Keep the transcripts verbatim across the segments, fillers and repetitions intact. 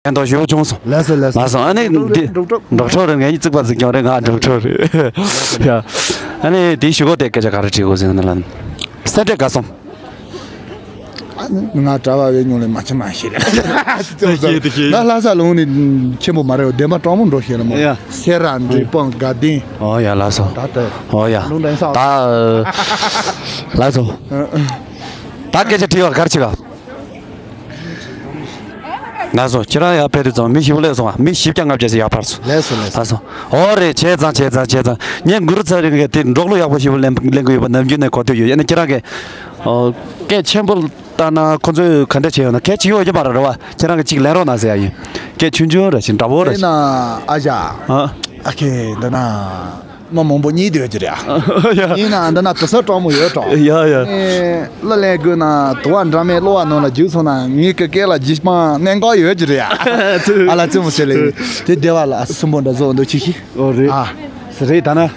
ཕན་ཐོགས་ཞེ་པོ་བྱུང་སོང་། ལགས་སོ་ལགས་སོ། ལགས་སོ། ཨ་ནི་འགྲོ་འདི་འགྲོ་འགྲོ་འགྲོ་འགྲོ་འགྲོ་འགྲོ་རེད། ངས་རྩིག་པ་ཟིག་ཀྱང་རེད། ང་འགྲོ་འགྲོ་རེད་ཡ། ཨ་ནི་དེའི་གཞུག་གུ་དེ་སྐད་ཆ་ག་རེ་དྲིས་དགོས་ཟེར་ན་ལ། སེམས་ཁྲལ་ག་སོང་། ང་གྲྭ་བ་བའི་ཉུང་ལས་མ་ཆེ་མ་ཤེས་རེད། ཤེས་དེ་ཤེས། ང་ལྷ་ས་ལུང་ནི་ཆེན་པོ་མ་རེད། བདེན་པ་སྤྲང་མོ་འགྲོ་ཤེས་ལ་མོ། ཡ། སེ་ར་འབྲས་སྤུངས་དགའ་ལྡན། ཨོ་ཡ་ལགས་སོ། ད་ལྟ་ཨོ་ཡ་ལུང་འདྲེན་ས། ད་ལགས་སོ། ད་སྐད་ཆ་དྲིས་པ་ག་རེ་བྱེད་ག། ལགས་སོ། ཁྱེད་རང་ཡར་ཕེབས་དུས་ཙང་མི་ཞེ་པོ་སླེབས་སོང་ང་། མི་བཞི་བརྒྱ་ལྔ་བརྒྱ་ཞིག་ཡར་ཕར་སོང་། ལགས་སོ་ལགས་སོ། ལགས་སོ། ཨོ་རེད། བྱས་ཙང་བྱས་ཙང་བྱས་ཙང་། ངས་གུ་རུ་ཚེ་རིང་གིས་དེ་འབྲོག་གླུ་ཡག་པོ་ཞེ་པོ་ལེན་ལེན་གི་ཡོད་པ་ནམ་རྒྱུན་ནས་གོ་ཐོས་ཡོད། ཡིན་ན་ཁྱེད་རང་གིས་ཨོ་སྐད་ཆེན་པོ་བཏང་ན་ཁོ་ཚོས་ག་འདྲ་བྱས་ཡོང་ན། གལ་ཆེ་ཡོད་ཀྱི་མ་རེད་རེད་བ། ཁྱེད་རང་གིས་གཅིག་ལེན་རོགས་གནང་ཟེར་ཡ་ཡིན། སྐད་ཆུང་ཆུང་ར་ཞིག་འདྲ་བོ་ར་ཞིག་ཨ་ཡ། ཨ་ཨ་ཁེ་འདི་ན། མི་མང་པོ་གཉིད་སྡོད་ཀྱི་རེད་ཨ། ཡ། ཡིན་ནའང་འདི་ན་དུ་ས་སྤྲང་མོ་ཡོད་དྲ། ཡ་ཡ། ཨེ། གླུ་ལེན་དགོས་ན་དུ་བ་འདྲ་མེད་གླུ་བ་ནང་ལ་རྒྱུགས་སོང་ན་ངེད་ཀྱི་སྐད་ལ་རྒྱུགས་སྤང་གནད་འགག་ཡོད་ཀྱི་རེད་ཨ། ཨ་ལ་ཙི་མོ་ཟེར་ལེ། དེ་སྡེ་བ་ལ་སུན་པོ་འདྲ་བཟོ་འདུག་ཅི་ཤི། ཨོ་རེད། ཨ། སུ་རེད་ད་ན།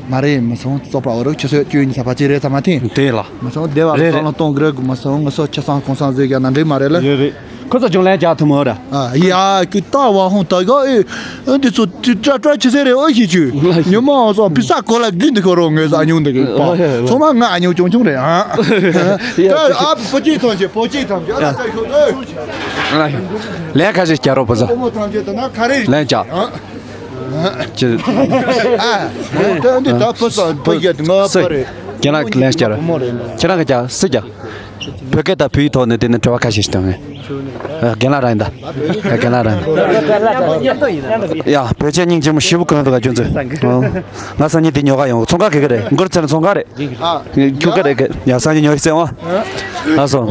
མ་རེད་མི་སོང་བཙོག་པ་འོ་རོགས་ཁྱོད་ཚོས་བཅོས་ཉི་ས་ཕ་ཅི་རེད་ཚ་མ་ཐིང་། དེ་ལ། མི་སོང་སྡེ་བ་ལ་རེད་སོང་ལ་གཏོང་གི་རེད་མི་སོང་ངི་སོ་ཁྱི་སང་ཁོང་སང་ཟེར་རྒྱ་ན་འགྲིག་མ་རེད་ལ། རེད་རེད། ཁོ་ཚོ་ཅུང་ལན་རྒྱག་ཐུབ་མོ་ར། ཨ་ཡ་ཁྱོད་ལྟ་བ་ཧོང་ད་ག་ཨེ། ཨ་འདི་ཚོ་ཏི་ཏྲ་ཏྲ་ཆི་ཟེར་རེད་ཨོ་ཤི་ཆུ། ཉི་མ་ཨོ་ཚོ་པི་ས་གོ་ལ་རྒྱུན་འདི་ཁོ་རོ་ངོས་ས་ཉུང་འདི་གི་པ། ཚོ་མ་ང་ཉུང་ཆུང་ཆུང་རེད་ཨ། ཨ་པོ་ཅི་ཐོང་ཆེ་པོ་ཅི་ཐོང་ཆེ་ཨ་ད་ཤོ་ཨོ། ལན་ཁ་ཤས་རྒྱག་རོགས་པོ་ཚོ། ཨོ་མོ་ཐོང་ཆེ་ད་ན་ཁ་རེ་ལན་རྒྱག་ཅི། ཨ་ད་འདི་ད་པོ་ས་པོ་ཡ་ང་པ་རེད། ཁྱེད་རང་གི་ལན་རྒྱག་རོགས། ཁྱེད་རང་གི་རྒྱག་སུ་རྒྱག་བོད་སྐད་དང་བོད་ཡིག་ཐོག་ནས་དེ་ནས་དྲི་བ་ཁ་ཤས་ཤིག་བཏང་ངས། རྒན་ལགས་རང་ཡིན་ད། རྒན་ལགས་རང་ཡིན། ཡ་བོད་ཆས་སྙིང་རྗེ་མོ་ཞེ་པོ་གོན་འདུག་ག་ཁྱོད་ཚོས། ང་སང་ཉིན་དེ་ཉོ་ག་ཡོང་། ཚོང་ཁང་ག་གི་རེད། མགོ་ཚེ་ན་ཚོང་ཁང་རེད། ཁྱོད་ག་རེད་ག་ཡ་སང་ཉིན་ཉོ་ཡི་ཟེར་འོང་། ལགས་སོ།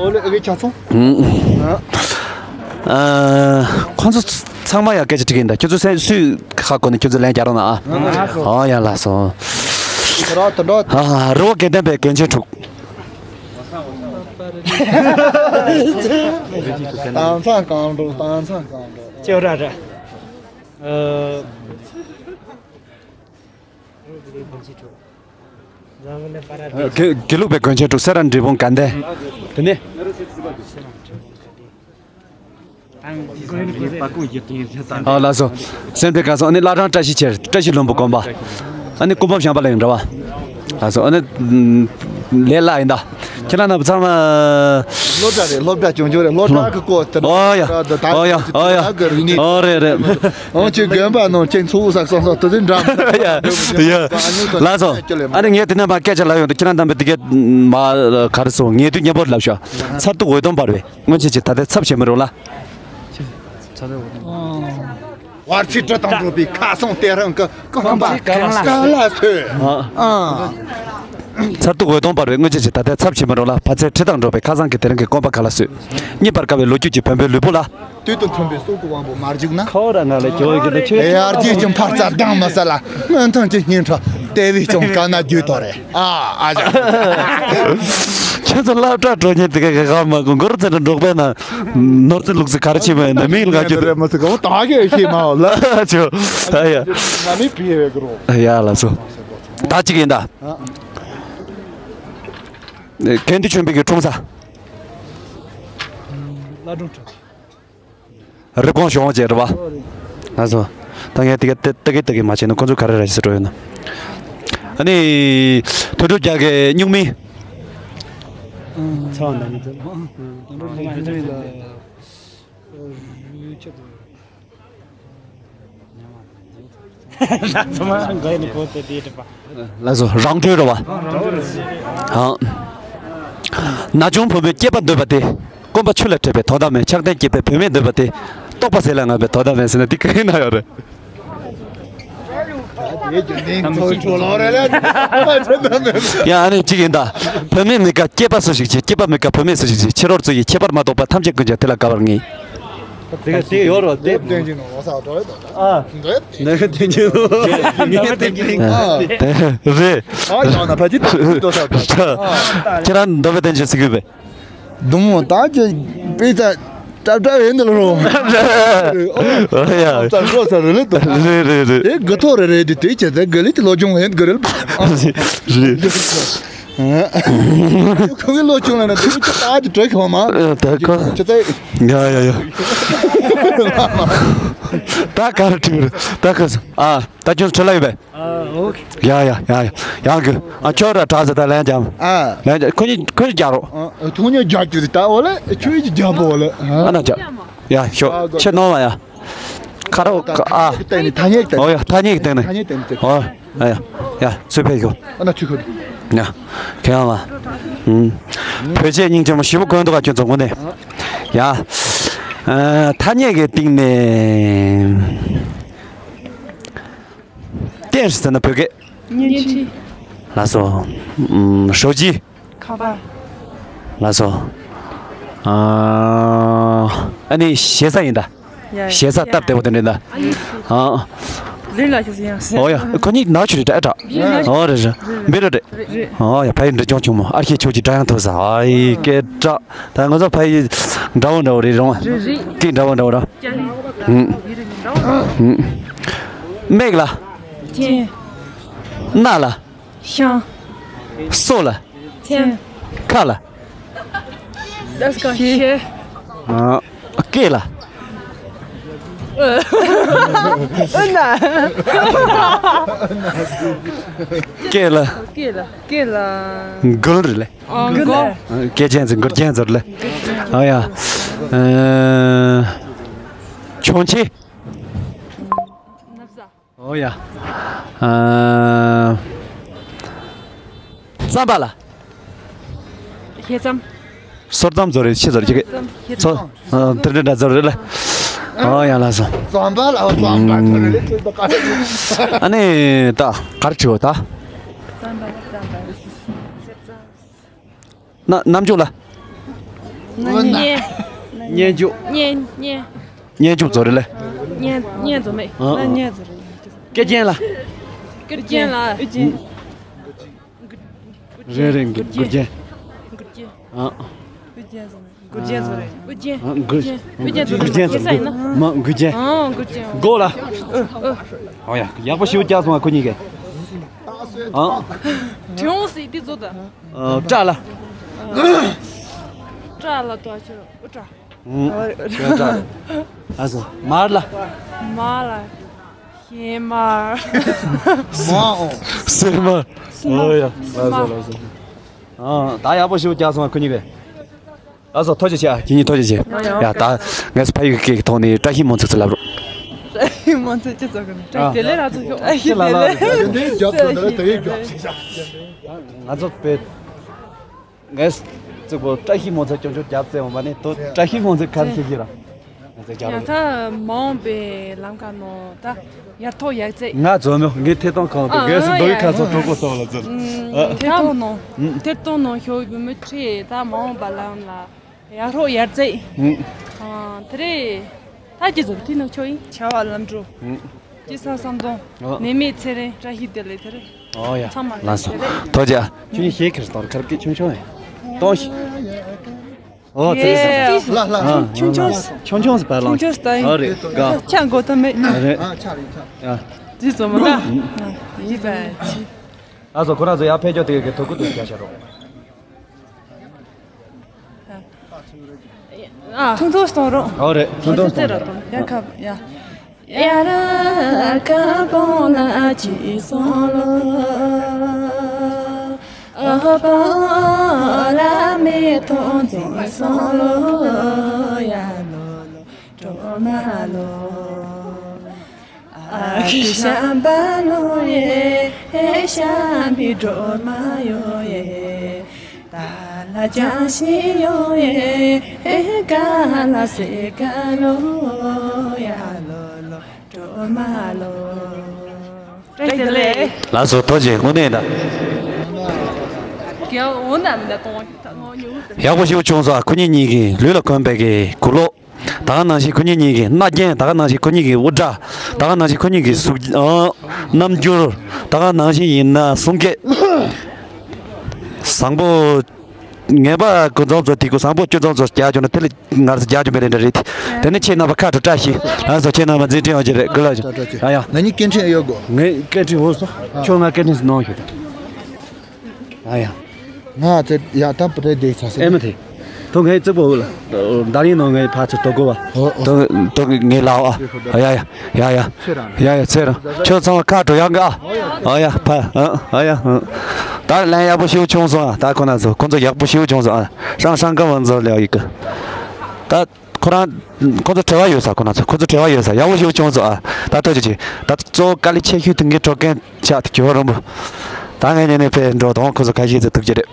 ཁོང་ཚོ་ཚང་མ་ཡ་སྐད་ཆ་དྲི་གི་ཡིན་ད། ཁྱོད་ཚོ་སུས་ཧ་གོ་ནས་ཁྱོད་ཚོ་ལན་རྒྱག་རོགས་གནང་ཨ། ཨོ་ཡ་ལགས་སོ། རི་བོ་དགེ་ལྡན་པའི་རྒན་ཆེན་དྲུག་དྭངས་གཙང་གང་འགྲོ་དྭངས་གཙང་གང་འགྲོ། ཅེའོ་ར་ར། ཨ། དགེ་དགེ་ལུགས་པའི་དགོན་ཆེན་དྲུག་སེ་ར་འབྲས་སྤུངས་དགའ་ལྡན། དེ་ནས། ཨ་ལགས་སོ། སེམས་དེ་ག་སོང་། ཨ་ནི་བླ་བྲང་བཀྲ་ཤིས་ཆེར་བཀྲ་ཤིས་ལྷུན་པོ་དགོན་པ། ཨ་ནི་སྐུ་འབུམ་བྱམས་པ་ལ་ཡང་འདྲ་བ། ལགས་སོ། ཨ་ནི་ལས་སླ་ཡིན་ད། ཁྱེད་རང་རྣམ་པ་ཚང་མ། སློབ་གྲྭ་རེད། སློབ་གྲྭ་ཆུང་ཆུང་རེད། སློབ་གྲྭ་གི་སྐོར་དེ་ཨོ་ཡ་ཨོ་ཡ་ཨོ་ཡ་ཨོ་རེད་རེད། ཨོ་ཅི་དགོན་པ་ནང་ཁྱེད་ཚོ་ས་སོང་སོང་དེ་འདྲ་ཡ་ཡ་ལགས་སོ། ཨ་ནི་ངས་དེ་ནས་མ་སྐད་ཆ་ལབ་ཡོང་དུས་ཁྱེད་རང་རྣམ་པས་དེ་གས་མ་ག་རེ་སོང་ངས་དུས་མཉམ་པོ་ལབ་ཤོག་མཚར་སྡུག་འོད་སྟོང་འབར་བའི། སྔོན་ཆད་ཀྱི་ད་ལྟའི་ཚབ་བྱེད་མི་རུང་ལ། བར་ཆད་དྲི་དང་འགྲོགས་པའི་ཁ་སང་དེ་རིང་གི་རྐང་པ་རྐང་ལག་སོས། མཚར་སྡུག་འོད་སྟོང་འབར་བའི། སྔོན་ཆད་ཀྱི་ད་ལྟའི་ཚབ་བྱེད་མི་རུང་ལ། བར་ཆད་དྲི་དང་འགྲོགས་པའི་ཁ་སང་གི་དེ་རིང་གི་རྐང་པ་ཁ་ལག་སོས། རྙེད་པར་དཀའ་བའི་ལོ་རྒྱུས་ཀྱི་བོན་པོའི་ལུས་པོ་ལ། དུས་དང་མཐུན་པའི་སྲོག་གི་དབང་པོ་མ་རྒྱུག་ན། ཁ་བ་ར་ང་ལ་ཁྱོད་ཀྱི་འདི་ཁྱོད། ཡར་རྒྱས་ཀྱི་འཕར་རྩ་ལྡང་མ་ས་ལ། སྔོན་ཐོན་གྱི་སྙིང་ཁྲག་དེ་བས་ཀྱང་དཀར་ན་རྒྱུད་དོ་རེད། ཨ་ཨ་ཅག་ཁྱེད་ཚོ་སློབ་གྲྭ་འགྲོ་མཁན་དེ་ག་ག་ག་མ་གོ་མགོ་རུ་ཚན་འགྲོགས་པས་ན། ནོར་རྩི་ལུག་རྩི་ག་རེ་བྱེད་མ་ཡིན་ན་མིང་ལ་ག་རྒྱུ་རེད་མ་ཚིག་གོ་ད་གི་ཤེས་མ་ལ་ཆོ། ཨ་ཡ། ང་མི་བི་ཡེ་གི་རོ། ཡ་ལ་སོ། ད་གཅིག་ཡིན་ད། གན་དྷི་ཆོས་འཕེལ་གྱི་འཁྲུངས་ས། ལ་སྒྲུང་གྲགས། རི་ཀོང་གཞོང་བཅས་རེད་བ། ལགས་སོ། ད་ངས་དེ་ག་ཏི་ཏི་གི་ཏི་གི་མ་བྱས་ན་ཁོ་ཚོ་ག་རེ་ར་ཞིག་ཟེར་འགྲོ་ཡོད་ན། ཨ་ནི། དོན་གྲུབ་རྒྱལ་གྱི་སྨྱུག་མིང་། ཚ་བ་འདྲ་མི་འདུག་ལགས་སོ། རང་གྲོལ་རེད་བ། ཨང་། ན་ཆུང་བུ་མོས་སྐྱེས་པ་འདོད་པ་དེ། སྐོམ་པ་ཆུ་ལ་འདྲེས་པའི་དོ་ཟླ་མེད། ཆགས་ལྡན་སྐྱེས་པའི་བུད་མེད་འདོད་པ་དེ། རྟོག་པ་ཟིལ་ལ་མངར་བའི་དོ་ཟླ་མེད་ཟེར་ན་འདི་ག་རེ་ན་ཡོད་རེད། ཡ་ཨ་ནི་གཅིག་ཡིན་ད། བུད་མེད་མི་དགའ་སྐྱེས་པ་སུ་ཞིག་བྱེད། སྐྱེས་པ་མི་དགའ་བུད་མེད་སུ་ཞིག་བྱེད། ཕྱི་རོལ་ཚུལ་གྱིས་ཁྱད་པར་མ་གཏོགས་པ། ཐམས་ཅད་ཀུན་ཀྱང་དེ་ལ་དགའ་བར་ངེས། དེ་ག་དེ་ཡོད་རོ་དེ། ཨ། ནེ་ག་དེ་ཉིད་ནོ། ངེས་དེ་ཉིད། ཨ། དེ་རེད། ཨ་ཡང་ན་ཕ་ཅི་དེ་དོ་ས་དོ་ས། ཁྱེད་རང་འདོད་པའི་དོན་ཆེན་ཟེར་གི་བས། དུང་མོ་ད་ཅི་པི་ཙ། ཏབ་ཏབ་ཡིན་འདི་ལ་རོ། ཨོ་ཡ། ཏབ་ཏབ་ས་རེད་ལེ་ཏོ། རེད་རེད་རེད། དེ་དགུ་ཐོག་རེ་རེ་དེ་དེ་བྱས་ཚེ་དགུ་ལི་དེ་ལོ་ཆུང་ཡིན་དགུ་རེད། རེད། ཁོ་གི་ལོ་ཆུང་ལ་ན་དེ་ཅི་ཏག་ཅི་དྲག་ཁོ་མ། ད་ཁོ། ཅི་ཚེ། ཡ་ཡ་ཡ། ད་ག་རེ་དྲིས་རེད་ད་ཁོ། ཨ་ད་ཁྱོད་ཁྲི་ལ་ཡོད་པས། ཨ་ཨོ་ཁེ། ཡ་ཡ་ཡ་ཡ་ཡང་གི། ཨ་ཁྱོད་ར་དྲག་ཟེར་ད་ལན་རྒྱབ། ཨ་ལན་རྒྱབ། ཁོ་གཉིས་ཁོ་གཉིས་རྒྱག་རོགས། ཨ་ཁོ་གཉིས་རྒྱག་རྒྱུ་ཟེར་ད་འོ་ལེ་ཁྱོད་ཀྱིས་རྒྱབ་པོ་འོ་ལེ། ཨ་ན་རྒྱབ། ཡ་ཤོག་ཁྱེད་ནོར་བ་ཡ། ཁ་རོག་ཨ། ཐ་སྙད་ཀྱི་སྟེང་ནས་ཐ་སྙད་ཀྱི་སྟེང་ནས། ཨོ་ཡ་ཐ་སྙད་ཀྱི་སྟེང་ནས། ཐ་སྙད་སྟེང་ནས། ཨོ་ཡ་ཡ་ཚུར་ཕེབས་ཤོག་ཨ་ན་ཚུར་ཁ། ཡ་ཁྱེད་རང་ལ། ཨུམ། བོད་ཆས་སྙིང་རྗེ་མོ་ཞེ་པོ་གོན་འདུག་ག་ཁྱོད་ཚོ་དངོས་གནས། ཡ། ཨ་ཐ་སྙད་ཀྱི་སྟེང་ནས། སྟེང་ཟེར་ན་བོད་སྐད། བརྙན་འཕྲིན། ལགས་སོ། ཨུམ། ཞོགས་ཇི། ཁ་པར། ལགས་སོ། ཨ། ཨ་ནི་ཞེ་ས་ཡིན་ད། ཡ་ཞེ་ས་སྟབས་བདེ་པོ་དེ་འདྲ་ཡིན་ད། ཨ། ལུས་ལ་ཞེ་ས་ཡང་ཟེར། ཨོ་ཡ་ཁོ་གཉིས་ནག་ཆུ་རེད་ད་ཨ་ད། ཨོ་རེད་རེད། འབི་རུ་རེད། རེད། ཨོ་ཡ་ཕ་ཡི་འདྲ་ཅུང་ཆུང་མོ་ཨར་ཁྱེད་ཆོས་ཀྱི་སྒྲ་ཡང་ཐོས་ས་ཨ་ཡི་སྐད་གྲགས། ད་ང་ཚོ་ཕ་ཡི་འདྲ་བོ་འདྲ་བོ་རེད་རུང་། རེད་རེད། སྐད་འདྲ་བོ་འདྲ་བོ་ར། ཧུམ། ཧུམ། མིག་ལ། སྤྱན། སྣ་ལ། ཤམ། སོ་ལ། མཚན། ཁ་ལ། ཤེ། ཨ། སྐེ་ལ། ཨ་ན། སྐེ་ལ། སྐེ་ལ། སྐེ་ལ། མགུལ་རེད་ལེ། ཨ་མགུལ། སྐེ་རྒྱན་ཟེར་མགུལ་རྒྱན་ཟེར་ལེ། ཨ་ཡ། ཨ། མཆོང་ཆེ། ན་བཟའ། ཨོ་ཡ། ཨ། རྩམ་པ་ལ། ཤེ་རྩམ། སོར་རྩམ་ཟོ་རེད་ཤེ་ཟོ་རེད་ཅི་གེ། ཤེ་ཚོ། རྩམ། ཨ་དེ་འདྲ་འདྲ་ཟོ་རེད་ལ། ཨོ་ཡ་ལ་སོ། རྩམ་པ་ལ་རྩམ་པ་ཟོ་རེད་ལ་ཤེ་ཟོ་ག་རེ། ཨ་ནི་ད་ག་རེ་བྲིས་བ་ད། རྩམ་པ་ལ་རྩམ་པ། ཤེ་རྩམ། ན་རྣམ་འགྱུར་ལ། སྙན། སྙན་འཇུག་སྙན་སྙན། སྙན་འཇུག་ཟོ་རེད་ལེ། སྙན་སྙན་ཟོ་མེད། ཨ། སྙན་ཟོ་རེད། སྐེ་རྒྱན་ལ། སྐེ་རྒྱན་ལ། རེད་རེད་མགུལ་རྒྱན། མགུལ་རྒྱན། ཨ། མགུལ་རྒྱན་ཟོ་མེད། མགུལ་རྒྱན་ཟོ་རེད། མགུལ་རྒྱན། ཨ་མགུལ། མགུལ་རྒྱན་ཟོ་མགུལ། མ་མགུལ་རྒྱན། ཨ་མགུལ་རྒྱན། མགོ་ལ། ཨོ་ཡ་ཡག་པོ་ཞེ་པོ་རྒྱག་སོང་ང་ཁོ་གཉིས་ཀས། ཨ། དྲི་འོང་སྲིད་འདི་ཟོ་ད། ཨ། སྐྲ་ལ། སྐྲ་ལ་དོ་ཆོ་སྐྲ། ཨུ་སྐྲ། ཨ་སོ་མར་ལ། མར་ལ། ཤེ་མར། མ་འོ། སེ་མར། ཨོ་ཡ། ལ་སོ་ལ་སོ། ཨ་ད་ཡག་པོ་ཞིག་རྒྱག་སོང་ང་ཁོ་གཉིས་ཀས། ལ་སོ་ཐུགས་རྗེ་ཆེ་ཁྱེད་གཉིས་ཐུགས་རྗེ་ཆེ། ཡ་ད་ངས་ཕ་ཡུལ་སྐད་ཀྱི་ཐོག་ནས་བཀྲ་ཤིས་མང་ཚོགས་ཚུར་ལབ་རོགས། བཀྲ་ཤིས་མང་ཚོགས་སྤྱི་ཚོགས་ཀྱི་ནང་བཀྲ་ཤིས་བདེ་ལེགས་ར་ཚོགས་ཤོག་བཀྲ་ཤིས་བདེ་ལེགས། དེ་འདྲའི་རྒྱབ་དེ་འདྲ་དེ་རྒྱབ་ཤིག་ཤག་ང་ཚོ་པའི། ངས་གཙོ་བོ་བཀྲ་ཤིས་མང་ཚོགས་སྐྱོང་ཆོག་རྒྱབ་རྩེ་འོང་བ་ནི་དོ་བཀྲ་ཤིས་མང་ཚོགས་ཁ་ཚིག་གི་ར། ང་ཚོ་རྒྱབ་ཡང་རོགས། ད་མ་འོངས་པའི་ལམ་ཁ་ནང་ད་ཡར་ཐོག་ཡར་རྩེ། ང་ཚོ་མོ་ངའི་ཐད་གཏོང་ཁང་དུ་ཨ་ངས་སུ་ཨ་འདོད་ཡ་ཁ་ཚོ་གྲོགས་པོ་སོགས་ལ་ཚོ། ཨ་ཐད་གཏོང་ནང་ཨ་ཐད་གཏོང་ནང་ཞུགས་ཡོད་མི་ཁྲིད་ད་མ་འོངས་པ་ལམ་ལ་ཡར་ཐོག་ཡར་རྩེ། ཨ་དེ་རེད། ད་ཅི་ཚོ་དེ་ནང་ཆོག་ཡིན། བྱ་བ་ལམ་འགྲོ། ཨ། སྐྱེས་ས་བསམ་དོན། ཨ། ནད་མེད་ཚེ་རིང་བཀྲ་ཤིས་བདེ་ལེགས་དེ་རེད། ཨོ་ཡ། ཚང་མ་ལ་ལགས་སོ། དེ་རེད། ཐུགས་རྗེ་ཆེ། ཁྱོད་གཉིས་ཞེས་ཁེར་སྟོང་ཁར་སྐད་ཆུང་ཆུང་ཡིན། གཏོང་ཞིག་ཨོ་ཙི་ཙི། ལ་ལ། ཆུང་ཆུང་ཆུང་ཆུང་ཟིག་པར་ལང་། ཆུང་ཆུང་ཟིག་ཡིན། ཨ་རེད་ག་ཆ་མགོ་ཐ་མེད། རེད། ཨ་ཆ་རེད་ཆ། ཡ། ཙི་ཙོ་མ་ག་ཡིན་པ་ཅི། ལགས་སོ་ཁོ་རང་ཚོ་ཡར་ཕེབས་ཀྱོག་དེ་གའི་ཐུགས་ཁུར་དུ་བཞག་བཞག་རོགས། ཨ། ཐུང་ཐུང་གཏོང་རོགས། ཨོ་རེད་ཐུང་ཐུང་གཏོང་རོགས། ཡ་ཁ་ཡ། ཡ་ར་ཀ་པོ་ལ་ཅི་སོང་ལོ། ཨ་པ་ལ་མེ་ཐོང་ཅི་སོང་ལོ། ཡ་ལོ་ལོ་གྲོ་མ་ལོ། ཨ་ཁུ་ཤམ་པ་ལོ་ཡེ། ཧེ་ཤམ་པི་སྒྲོལ་མ་ཡོ་ཡེ། ད་ལ་ཅང་ཤི་ཡོ་ཡེ། ཧེ་ཀ་ལ་སེ་ཀ་ལོ། ཡ་ལོ་ལོ་སྒྲོལ་མ་ལོ། བཀྲ་ཤིས་བདེ་ལེགས། ལགས་སོ་ཐུགས་རྗེ་ཆེ་དངོས་གནས་ད། རྒྱལ་འོ་ན་མི་ད་གཏོང་ད་ངོ་ཉུང་ད། ཡག་པོ་ཞེ་པོ་བྱུང་སོང་། ཁོ་གཉིས་གཉིས་ཀྱི་ལུས་ལ་གོན་པའི་གི་གུ་ལོག་ད་ག་ནང་བཞིན་ཁོ་གཉིས་གཉིས་ཀྱི་རྣ་རྒྱན། ད་ག་ནང་བཞིན་ཁོ་གཉིས་ཀྱི་དབུ་སྐྲ། ད་ག་ནང་བཞིན་ཁོ་གཉིས་ཀྱི་གཟུགས། ཨ། རྣམ་འགྱུར། ད་ག་ནང་བཞིན་ཡིན་ན་གསུང་སྐད། བཟང་པོ་ ངན་པ་ཀུན་བཟང་ཚོ་དེ་གོ་བཟང་པོ་ཀུན་བཟང་ཚོ་རྒྱག་བྱུང་ན་དེ་ལས་ང་རང་ཚོ་རྒྱག་རྒྱུ་མེད་རེད་འདྲ་རེད། དེ་ནས་ཁྱེད་རྣམ་པ་ཁ་དྲོ་བཀྲ་ཤིས། ལགས་སོ། ཁྱེད་རྣམ་པ་མཛད་འཕྲིན་ཡོང་རྒྱུ་རེད། དགུ་ལ་ཡ་ཡ། ང་གཉིས་སྐད་འཕྲིན་ཡོད་གོ། ངའི་སྐད་འཕྲིན་འོང་སོང་། ཁྱོད་ང་སྐད་འཕྲིན་ཟིག་གནང་ཤོག་ཡ་ཡ། ང་ཚེ་ཡ་ད་པུ་རེ་འདེགས་ཚ་སེ། ཨེ་མ་ཐེ། ཐོ་ངའི་རྩིག་པོ་འོག་ལ། འདར་ཡིན་ནོ་ངའི་ཕ་ཚོ་དོ་གོ་བ། ཨོ་ཨོ། དོ་དོ་ངའི་ལ་ཨ། ཡ་ཡ་ཡ་ཡ། ཡ་ཡ་ཚེ་རང་། ཁྱོད་ཚང་མ་ཁ་དྲོ་ཡག་ག་ཨ། ཨ་ཡ་ཕ་ཨ་ཨ་ཡ་ཨ། ད་ལན་ཡག་པོ་ཞིག་བྱུང་སོང་ཨ། ད་ཁོ་ན་ཚོ་ཁོ་ཚོ་ཡག་པོ་ཞིག་བྱུང་སོང་ཨ། ཧྲང་ཧྲང་ག་བང་ཛོ་ལེ་ཡི་གི། ད། ཁོ་རང་། ཁོ་ཚོ་བྲེལ་བ་ཡོད་ས། ཁོ་ན་ཚོ་ཁོ་ཚོ་བྲེལ་བ་ཡོད་ས། ཡག་པོ་ཞིག་བྱུང་སོང་ཨ། ད་ཐོས་ཀྱི་ཅིག་ད་གཙོ་བོ་དཀའ་ལས་ཆེ་ཤོས་དེ་ངའི་གྲོགས་རྒན་ཆགས་ཏེ་གྱོད་རོམ་པོ། ད་ངས་ཉན་ནས་ཕེ་འགྲོ་དང་ཁོ་ཚོ་ཁ་ཤས་ཚོ་ཐུག་གི་རེད།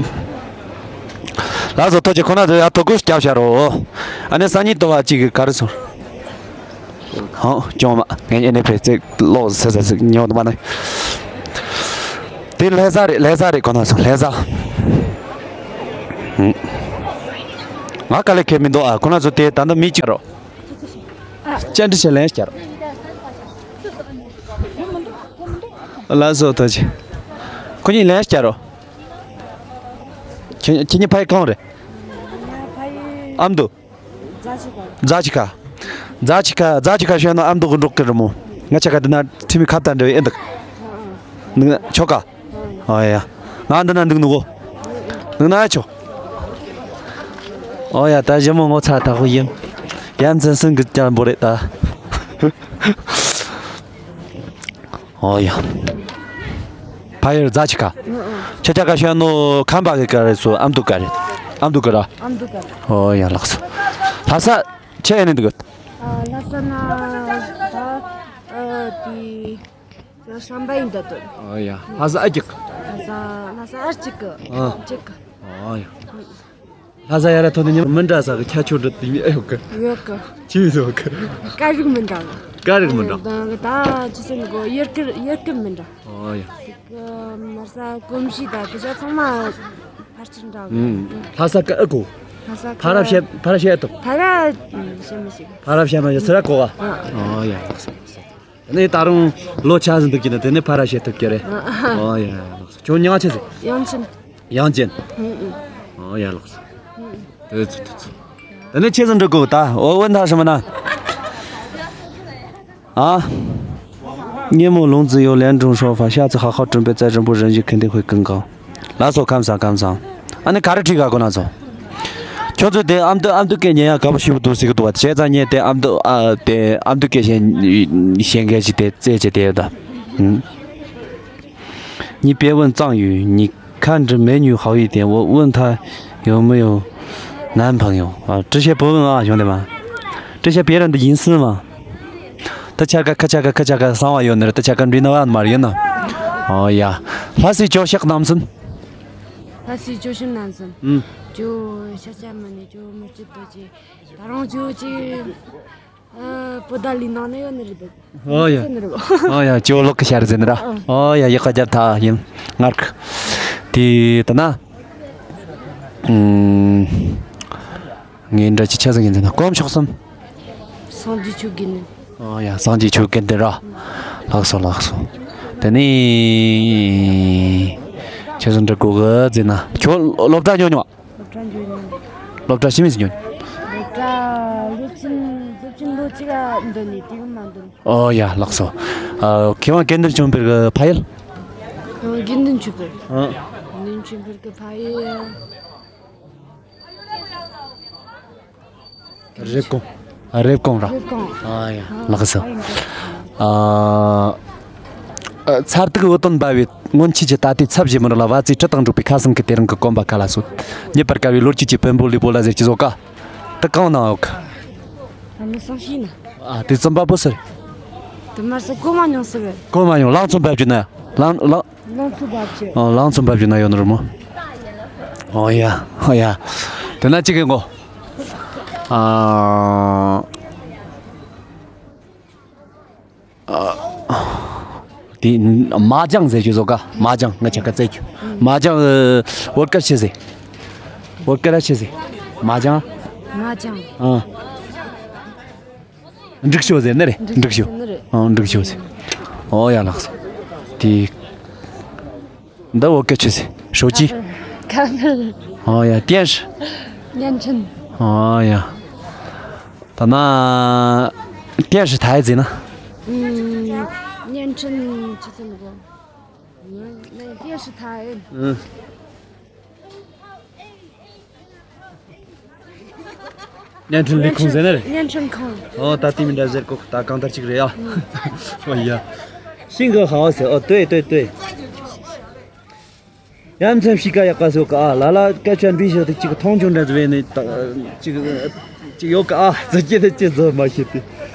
ལགས་སོ། ཐོས་ཀྱི་ཁོ་ན་ཚོ་ཡ་ཐོ་གུ་སྐྱབས་བྱ་རོ། ཨ་ནི་སང་ཉིན་དུ་བ་གཅིག་གི་ག་རེ་སོང་། ཧང་ཅོང་མ་ངས་ཉན་ནས་ཕེ་ཚེ་ལོག་ཟེར་ཟེར་ཟེར་ཉོ་དུ་མ་ནི། དེ་ལྷ་ས་རེད། ལྷ་ས་རེད། ཁོ་ན་ཚོ་ལྷ་ས། ང་དཀའ་ལས་ཁེལ་མི་འདུག་ཨ། ཁོ་ན་ཚོ་དེ་ད་ལྟ་མི་གཅིག་རོ། བཅར་འདྲི་བྱེད་ལན་བསྐྱར། ལགས་སོ་ཐོས་ཀྱི། ཁོ་གཉིས་ལན་བསྐྱར་རོ། ཁྱེད་ཁྱེད་གཉིས་ཕ་ཡུལ་གང་རེད། ཨ་མདོ། རྫ་ཆུ་ཁ། རྫ་ཆུ་ཁ། རྫ་ཆུ་ཁ་ཤོད་ན་ཨ་མདོ་གི་འགྲོགས་ཀྱི་རེད་མོ། ང་ཆ་ཁ་འདི་ན་ཁྲིམས་མི་ཁ་བརྡ་འདྲ་བའི་ཨེ་འདུག་ནི་ཆོ་ག་ཨ་ཡ། ང་འདི་ན་འདུག་ནི་གོ། འདུག་ན་ཨ་ཆོ། ཨོ་ཡ། ད་ཞི་མོ་ངོ་ཚ་དག་པོ་ཡིན། ཡ་མཚན་སུན་གི་ཀྱང་འབོ་རེད་ད། ཨོ་ཡ། ཕ་ཡུལ་རྫ་ཆུ་ཁ། ཁྱེད་ཅག་ག་ཤོད་ནོ་ཁམས་པ་གི་ག་རེད་སོ། ཨ་མདོ་ག་རེད། ཨ་མདོ་ག་ར། ཨ་མདོ་ག་ར། ཨོ་ཡ་ལགས་སོ། ལྷ་ས་ཁྱེད་ཨེ་ནི་འདུག་གི། ཨ་ལྷ་ས་ན་ད་ཨ་དེ་ཤམ་པ་ཡིན་ད་དོ། ཨོ་ཡ། ལྷ་ས་ཨ་ཅིག་ལྷ་ས་ལྷ་ས་ཨ་ཅིག་གི་ཨ་ཅིག་ཨོ་ཡ། ལྷ་ས་ཡ་ར་ཐོན་ནས་མི་འདྲ་ས་གི་ཁྱད་ཆོས་འདྲ་དེ་ཡོད་གི། ཡོད་གི། ཅི་ཡོད་གི། སྐད་རིགས་མི་འདྲ་གི། སྐད་རིགས་མི་འདྲ། ད་ད་ཅི་ཟེར་ནི་གོ། ཡུལ་སྐད་ཡུལ་སྐད་མི་འདྲ། ཨོ་ཡ། དེ་གི་མ་ས་གོམས་གཤིས་དང་དེ་ཚོ་ཚང་མ་ཕལ་ཆེར་འདྲ་གི། ཨུམ། ལྷ་ས་སྐད་ཨེ་གོ། ལྷ་ས་ཕ་ར་བཤད་ཕ་ར་བཤད་ཐུབ། ཕ་ར་བཤད་མི་ཤེས་གི། ཕ་ར་བཤད་མ་ཤེས་ཟེར་ར་གོ་བ། ཨོ་ཡ། དེ་ནས་ད་རུང་ལོ་ཆ་ཟིན་འདུག་གི་ན་དེ་ནས་ཕ་ར་བཤད་ཐུབ་ཀྱི་རེད། ཨོ་ཡ་ཡ། ཁྱོད་མྱིང་ང་ཆི་ཟེར། དབྱངས་ཅན། དབྱངས་ཅན། ཨུ་ཨུ། ཨོ་ཡ་ལགས་སོ། ཨུ་ཨུ། དེ་ཚོ་དེ་ཚོ། དེ་ནས་ཆི་ཟིག་འགྲིག་གོ་ད། འོ་འོན་ཐ་ཧྲི་མ་ན། ཨ། 夜幕笼子有两种说法，下好准备，再忍不忍心肯定会更高。 ལགས་སོ། ཁམས་བཟང་ཁམས་བཟང་། ཨ་ནི་ག་རེ་དྲིས་ག་ཁོ་ན་ཚོ། ཁྱོད་ཚོས་དེ་ཨ་མདོ་ཨ་མདོ་སྐད་ཉན་ཡ་དགའ་པོ་ཞེ་པོ་འདུག་ཟེར་གི་འདུག་བ། བྱས་ཙང་ངས་དེ་ཨ་མདོ་ཨ་དེ་ཨ་མདོ་སྐད་བཤད་བཤད་མཁན་ཞིག་དེ་བཙལ་བྱས་དེ་ཡོད་ད། ཨུམ། 你别问藏语，你看着美女好一点，我问她有没有男朋友啊？这些不问啊，兄弟们，这些别人的隐私嘛。 ད་ཆ་ག་ཁ་ཆ་ག་ཁ་ཆ་ག་གསང་བ་ཡོད་ནི་རེད། ད་ཆ་ག་འབྲི་ན་བ་མར་ཡིན་ན། ཨོ་ཡ། ལྷ་སའི་ཇོ་ཤག་རྣམ་གསུམ། ལྷ་སའི་ཇོ་ཤག་རྣམ་གསུམ། ཨུམ། ཇོ་ཤག་ཅག་མ་ནི་ཇོ་མི་སྐྱིད་དོ་ཅི། ད་རུང་ཇོ་ཅི། ཨ་པོ་ད་ལི་ནང་ནས་ཡོད་ནི་རེད་ད། ཨོ་ཡ། ཟེར་ནི་རེད་པ། ཨོ་ཡ། ཇོ་ལོག་གི་ཤར་ཟེར་ནི་ར། ཨོ་ཡ། ཡག་ག་རྒྱབ་ཐ་ཡིན། ངར་གི། དེ་ད་ན། ཨུམ། ངའི་འདྲ་ཅི་ཆ་ཟིག་ཡིན་ཟེར་ན་དཀོན་མཆོག་གསུམ། སངས་རྒྱས་ཆོས་དགེ་འདུན། ཨོ་ཡ། སངས་རྒྱས་ཆོས་དགེ་འདུན་ར། ལགས་སོ་ལགས་སོ། དེ་ནས། ཆ་ཟིག་འདྲི་དགོས་གི་ཟེར་ན་ཁྱོད་སློབ་གྲྭ་འགྱོ་མྱོང་ང་། སློབ་གྲྭ་འགྱོ་མྱོང་། སློབ་གྲྭ་ཕྱི་མིན་ཟིག་འགྱོ་མྱོང་། སློབ་གྲྭ་སློབ་ཆེན་སློབ་ཆེན་ལོ་གཅིག་ག་འདོན་ནས་དེ་གི་མ་འདོན། ཨོ་ཡ། ལགས་སོ། ཨ། མཁས་དབང་དགེ་འདུན་ཆོས་འཕེལ་གི་ཕ་ཡུལ། ཨ། དགེ་འདུན་ཆོས་འཕེལ། ཨ། དགེ་འདུན་ཆོས་འཕེལ་གི་ཕ་ཡུལ། རེབ་གོང་། ཨ། རེབ་གོང་ར། རེབ་གོང་། ཨ་ཡ། ལགས་སོ། ཨ། ཨ། མཚར་སྡུག་འུ་དོན་འབར་བའི་སྔོན་ཆད་ཀྱི་ད་ལྟའི་ཚབ་ཞེས་མི་རུང་ལ། བ་ཙིའི་དྲི་དང་འགྲོགས་པའི་ཁ་ཟུམ་གྱི་དེ་རིང་གི་གོམ་པ་ག་ལ་སོད། རྙེད་པར་དཀའ་བའི་ལོ་རྒྱུས་ཀྱི་བེམ་པོ་ལུས་པོ་ལ་ཟེར་གྱི་བཟོ་ཀ། དེ་གང་ན་ཡོད་གི། ཨ་ནི་སང་ཤི་ན། ཨ། དེ་རྩོམ་པ་པོ་སུ་རེད། དེ་མར་སོ་གོ་མ་མྱོང་སུ་རེད། གོ་མ་མྱོང་། ལང་ཚོ་འབབ་རྒྱུ་ན་ལང་ལང་། ལང་ཚོ་འབབ་རྒྱུ། ཨ། ལང་ཚོ་འབབ་རྒྱུ་ན་ཡོད་ནི་རེད་མོ། ཨོ་ཡ། ཨོ་ཡ། དེ་ན་གཅིག་གི་ངོ་། ཨ། ཨ། དེ་མ་ཅང་ཟེར་རྒྱུ་བཟོ་ཀ། མ་ཅང་ང་ཆ་ཀ་བཙལ་རྒྱུ། མ་ཅང་། ཨ། བོད་སྐད་ཆི་ཟེར། བོད་སྐད་ལ་ཆི་ཟེར། མ་ཅང་། མ་ཅང་། ཨ། འབྲུག་ཞོ་ཟེར་ནི་རེད། འབྲུག་ཞོ། ཨ། འབྲུག་ཞོ་ཟེར། ཨོ་ཡ། ལགས་སོ། དེ། འདི་བོད་སྐད་ཆི་ཟེར། ཞོ་ཅི། ཁ་ཕར། ཨོ་ཡ། 电视། 电视། ཨོ་ཡ། ད་ན་电视台ཟེར་ན། ཨུམ། 电视ཆུ་ཚོད་ལ་གོ། ཨུམ། 电视台། ཨུམ། 电视ལས་ཁུངས་ཟེར་ན་རེད། 电视ཁང་། ཨོ་ད་དེ་མི་འདྲ་ཟེར་གོ་ད་གང་ལྟར་ཅིག་རེད་ཨ། ཨོ་ཡ། 信号好ཟེར། ཨོ་对对对། ཡ་མཚམས་གཤིས་ཀ་ཡག་པ་བཟོ་ག་ཨ། ལ་ལ་སྐད་ཆ་འདྲི་ཞོ་དེ་གཅིག་མཐོང་ཆུང་འདྲ་བཟོས་ནས་ད་གཅིག་གཅིག་ཡོད་ག་ཨ། ཙི་ཅི་དེ་ཅི་བཟོ་མ་ཤེས་ཏེ་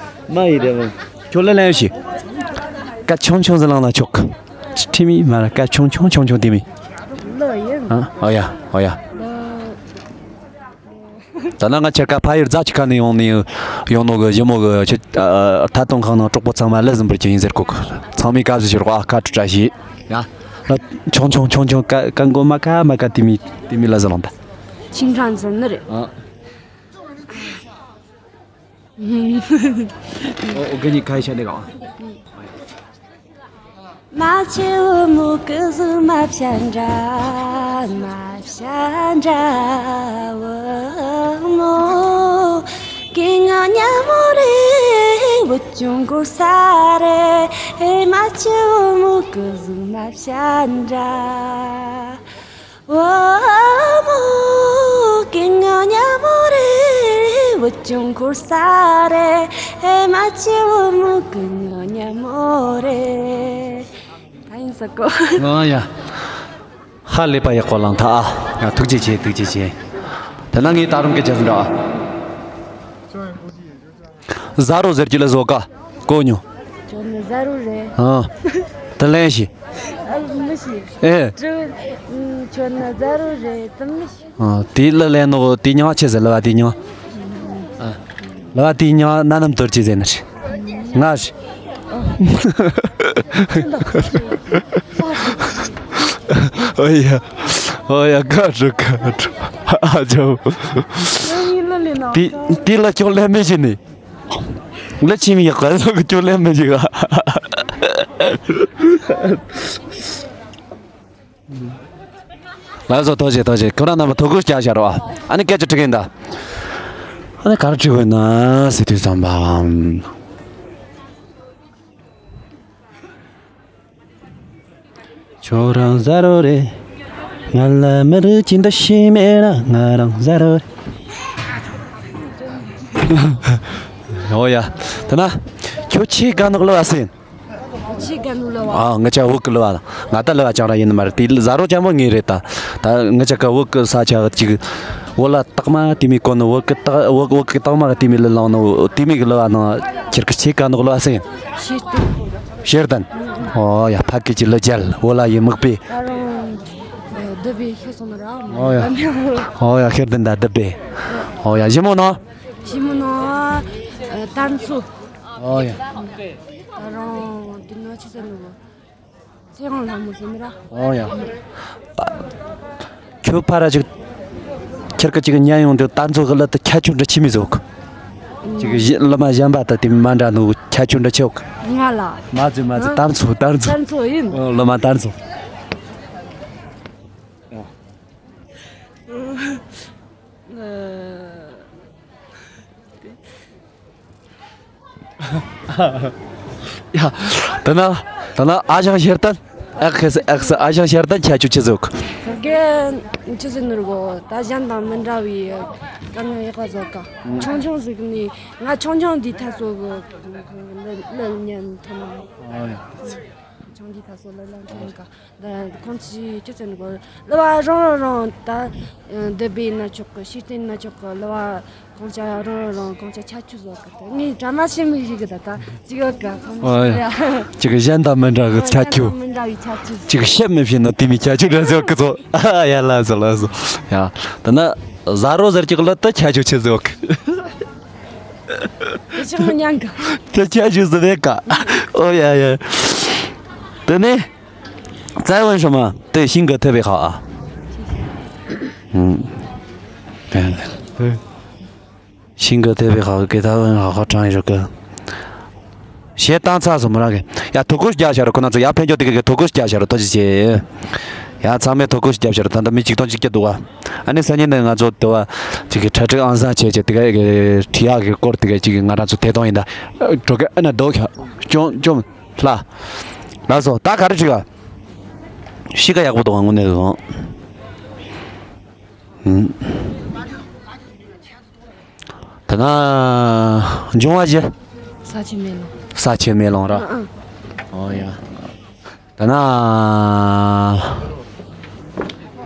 མ་ཡིན་རེད་མོ། ཁྱོད་ལ་ལན་ཞིག་སྐད་ཆུང་ཆུང་ཟིག་ལངས་ན་ཆོག་གི་ཁྲིམས་ཡིན་མ་ར་སྐད་ཆུང་ཆུང་ཆུང་ཆུང་དེ་མིན། ལོ་ཡིན། ཨ་ཨོ་ཡ་ཨོ་ཡ། ལོ། ད་ནང་ང་ཁྱེད་ཀ་ཕ་ཡུལ་རྫ་ཆུ་ཁ་ནས་ཡོང་ནས་ཡོང་ནོ་གི་ཞི་མོ་གི་ཆུ་ཐད་གཏོང་ཁང་ནང་གྲོགས་པོ་ཚང་མ་ལ་ཟིན་པར་གྱི་ཡིན་ཟེར་གོ། ཚང་མས་བཀའ་ཟིག་ཞུ་རོགས་ཨ། བཀའ་དྲིན་བཀྲ་ཤིས། ཡ། ལ་ཆུང་ཆུང་ཆུང་ཆུང་ཀ་ཀ་མགོ་མ་ཀ་མ་ཀ་དེ་མི་དེ་མི་ལ་ཟིན་ལོང་ད། ཆིང་ཁྲང་ཟིན་ནི་རེད། ཨ། ཨོ་ཨོ་ག་ནི་ཁ་ཤ་ནི་ག། མ་ཆེ་བུ་མོ་ཀི་ཟུ་མ་བྱ་འདྲ་མ་བྱ་འདྲ་བུ་མོ། ཀི་ང་ཉ་མོ་རེ་བུ་ཅུང་གོ་ས་རེ། ཨེ་མ་ཆེ་བུ་མོ་ཀི་ཟུ་མ་བྱ་འདྲ། བུ་མོ་ཀི་ང་ཉ་མོ་རེ་བུ་ཅུང་གོ་ས་རེ། ཨེ་མ་ཆེ་བུ་མོ་ཀི་ང་ཉ་མོ་རེ། ད་ཡིན་ས་གོ། ཨ་ཡ། ཧ་ལས་པ་ཡག་པོ་བླངས་ཐལ་ཨ། ཡ་ཐུགས་རྗེ་ཆེ་ཐུགས་རྗེ་ཆེ། དེ་ན་ངས་ད་རུང་སྐད་ཆ་ཟིན་འདྲ་ཨ། ཟ་རོ་ཟེར་གྱི་ལ་བཟོ་ཀ་གོ་ཉོ། ཁྱོད་ནི་ཟ་རོ་རེད། ཨ། དེ་ལན་ཞིག་ཨ་མི་ཤེས། ཨེ། ཁྱོད་ནི་ཟ་རོ་རེད་དེ་མི་ཤེས། ཨ། དེ་ལ་ལན་ནོ་དེ་མྱང་ཆེ་ཟེར་ལ་བ་དེ་མྱང་། ཨ། ལ་བ་དེ་མྱང་ན་ནམ་དོར་ཅི་ཟེར་ནི་རེད། ང་རེད། ཨོ་ཡ། ཨོ་ཡ་ཀ་རུ་ཀ་རུ། ཨ་ཅོ། དེ་དེ་ལ་ཁྱོད་ལན་མི་ཤེས་ནི། ལ་ཆི་མི་ཡག་ག་ལ་གི་ཅོ་ལེ་མི་འཇིག་ག་ལ་སོ་ཐོ་ཞེ་ཐོ་ཞེ་ཁོ་རང་རྣམ་པ་ཐོ་གུ་སྐྱ་ཤ་རོ། ཨ་ནི་སྐད་ཆ་དྲི་གིན་ད། ཨ་ནི་ག་རེ་དྲི་གིན་ན་སི་དུས་བསམ་པའམ། ཁྱོད་རང་ཟ་རོ་རེད། ང་ལ་མི་རུ་ཅི་འདྲ་ཤེས་མེད་ན་ང་རང་ཟ་རོ་རེད། ཨོ་ཡ། དེ་ན། ཁྱོད་ཆེས་དགའ་ནོ་གི་ལ་བ་སེ་ཡིན། ཆེས་དགའ་ནོ་ལ་བ། ཨ་ང་ཅག་བོད་གི་ལ་བ་ལ་ང་ད་ལ་བ་ཅང་ར་ཡིན་ནི་མ་རེད་དེ་ཟ་རོ་ཅང་མོ་ངེས་རེད་ད། ད་ང་ཅག་ག་བོད་གི་ས་ཆ་གཅིག་བོད་ལ་རྟགས་མ་དེ་མི་གོ་ནི་བོད་གི་རྟགས་བོད་བོད་གི་རྟགས་མ་གི་དེ་མི་ལ་ལང་ནི་དེ་མི་གི་ལ་བ་ནང་ཁྱེར་གི་ཆེས་དགའ་ནོ་གི་ལ་བ་སེ་ཡིན། ཤེས་ལྡན། ཤེས་ལྡན། ཨོ་ཡ་ཕ་གི་ཅི་ལ་རྒྱལ་བོད་ལ་ཡི་དམིགས་པའི། ད་རུང་བདུད་བྷེ་ཤེས་སོང་ན་ར། ཨོ་ཡ། ཨོ་ཡ་ཤེས་ལྡན་ད་བདུད་བྷེ། ཨོ་ཡ་ཞི་མོ་ནོ། ཞི་མོ་ནོ། དར་མཚོ། ཨོ་ཡ། ད་རུང་དེ་ནོ་ཆི་ཟེར་ནོ། ཚེ་དབང་ལྷ་མོ་ཟེར་ནི་ར། ཨོ་ཡ། ཁྱོད་ཕ་ར་ཅིག་ཁྱེར་ཀ་ཅིག་ཉན་ཡོང་དུས་ད་ཚོ་གི་ལ་དུ་ཁྱད་ཆོས་འདྲ་ཆི་མི་ཟོག་ཅིག་གཞི་ལ་མ་གཞན་པ་ད་དེ་མ་འདྲ་ནོ་ཁྱད་ཆོས་འདྲ་ཆེ་བོ། ང་ལ། མ་ཚོད་མ་ཚོད་ཨ། ད་ཚོ་ད་ཚོ། ད་ཚོ་ཡིན། ཨོ་ལ་མ་ད་ཚོ། ཨ། ཡ། ད་ན། ད་ན་ཨ་ཞང་ཤེར་ཏན། ཨེག་ཨེག་ཨ་ཞང་ཤེར་ཏན་ཁྱད་ཆོས་ཆི་ཟིག་རྒན་ཆི་ཟིག་ནོར་གོ་ད་གཞན་དང་མི་འདྲ་བའི་དཀའ་ངལ་ཡག་པ་བཟོ་ཀ་ཆུང་ཆུང་ཟིག་ནི་ང་ཆུང་ཆུང་འདི་ཐ་སོ་གི་ལ་ལ་ཉན་ཐུབ་མ་རེད། ཨ་ཡ། ཆུང་འདི་ཐ་སོ་ལ་ལ་ཉན་ཀ་ད་ཁོང་ཚོས་ཅི་ཙམ་གོ་ལ་བ་རང་རང་རང་ད་འདི་བས་ན་ཆོག་གི་ཤེས་ལྡན་ན་ཆོག་གི་ལ་བ་གང་ཅག་རང་རང་རང་གང་ཅག་ཆ་ཆུ་བཟོ་གི་ད་ངས་གྲ་མ་ཤེས་མི་ཞིག་གི་ད་ད་ཅི་ག་ག་ཁོང་ཨོ་ཡ། ཅི་གི་གཞན་དང་མི་འདྲ་གི་ཆ་ཆུ། མི་འདྲ་བའི་ཆ་ཆུ། ཅི་གི་བཤད་མི་ཤེས་ན་དེ་མི་ཆ་ཆུ་འདྲ་བཟོ་གི་ཚོ། ཡ་ལ་བཟོ་ལ་བཟོ། ཡ། ད་ན་ཟ་རོ་ཟེར་གྱི་ལ་ད་ཆ་ཆུ་ཆི་བཟོ་གི་དེ་ཆགས་མི་ཉན་གི་དེ་ཆ་ཆུ་བཟོ་བས་ག་ཨོ་ཡ་ཡ། དེ་ནས། 再问什么？对，性格特别好啊。嗯。性格特别好，给他问好好唱一首歌。 ཞེས་བཏང་ཚར་སོང་མོ་རང་གི་ཡ་ཐུགས་ཁུར་རྒྱག་བྱ་རོགས་ཁོ་ན་ཚོ་ཡ་ཕན་ཆོག་དེ་གི་ཐུགས་ཁུར་རྒྱག་བྱ་རོགས་ཐུགས་རྗེ་ཆེ། ཡ། ཚང་མས་ཐུགས་ཁུར་ཞིག་རྒྱབ་ཤར། ད་ལྟ་མི་ཆིག་སྟོང་གཅིག་བརྒྱ་འདུག་བ། ཨ་ནི་སང་ཉིན་ནས་ང་ཚོ་དེ་བ་ཅིག་གི་གྲ་སྒྲིག་ཨང་བཟང་བྱས་བྱས། དེ་ག་གི་ཁྲི་ཡག་གི་སྐོར་དེ་ག་ཅིག་གི་ང་རང་ཚོ་དེ་དོན་ཡིན་ད། འགྲོ་གི་ཨ་ན་རྡོ་ཁྱ་ཅོམ་ཅོམ་ལྷ། ལགས་སོ། ད་ག་རེ་བྱེད་ག་གཤིས་ཀ་ཡག་པོ་འདུག་བ། དངོས་གནས་རང་། ཨུམ། ད་ན་འབྱུང་བ་བཞི། ས་ཆེན་མེ་ལོང་། ས་ཆེན་མེ་ལོང་ར། ཨ་ཨ། ཨོ་ཡ། ད་ན་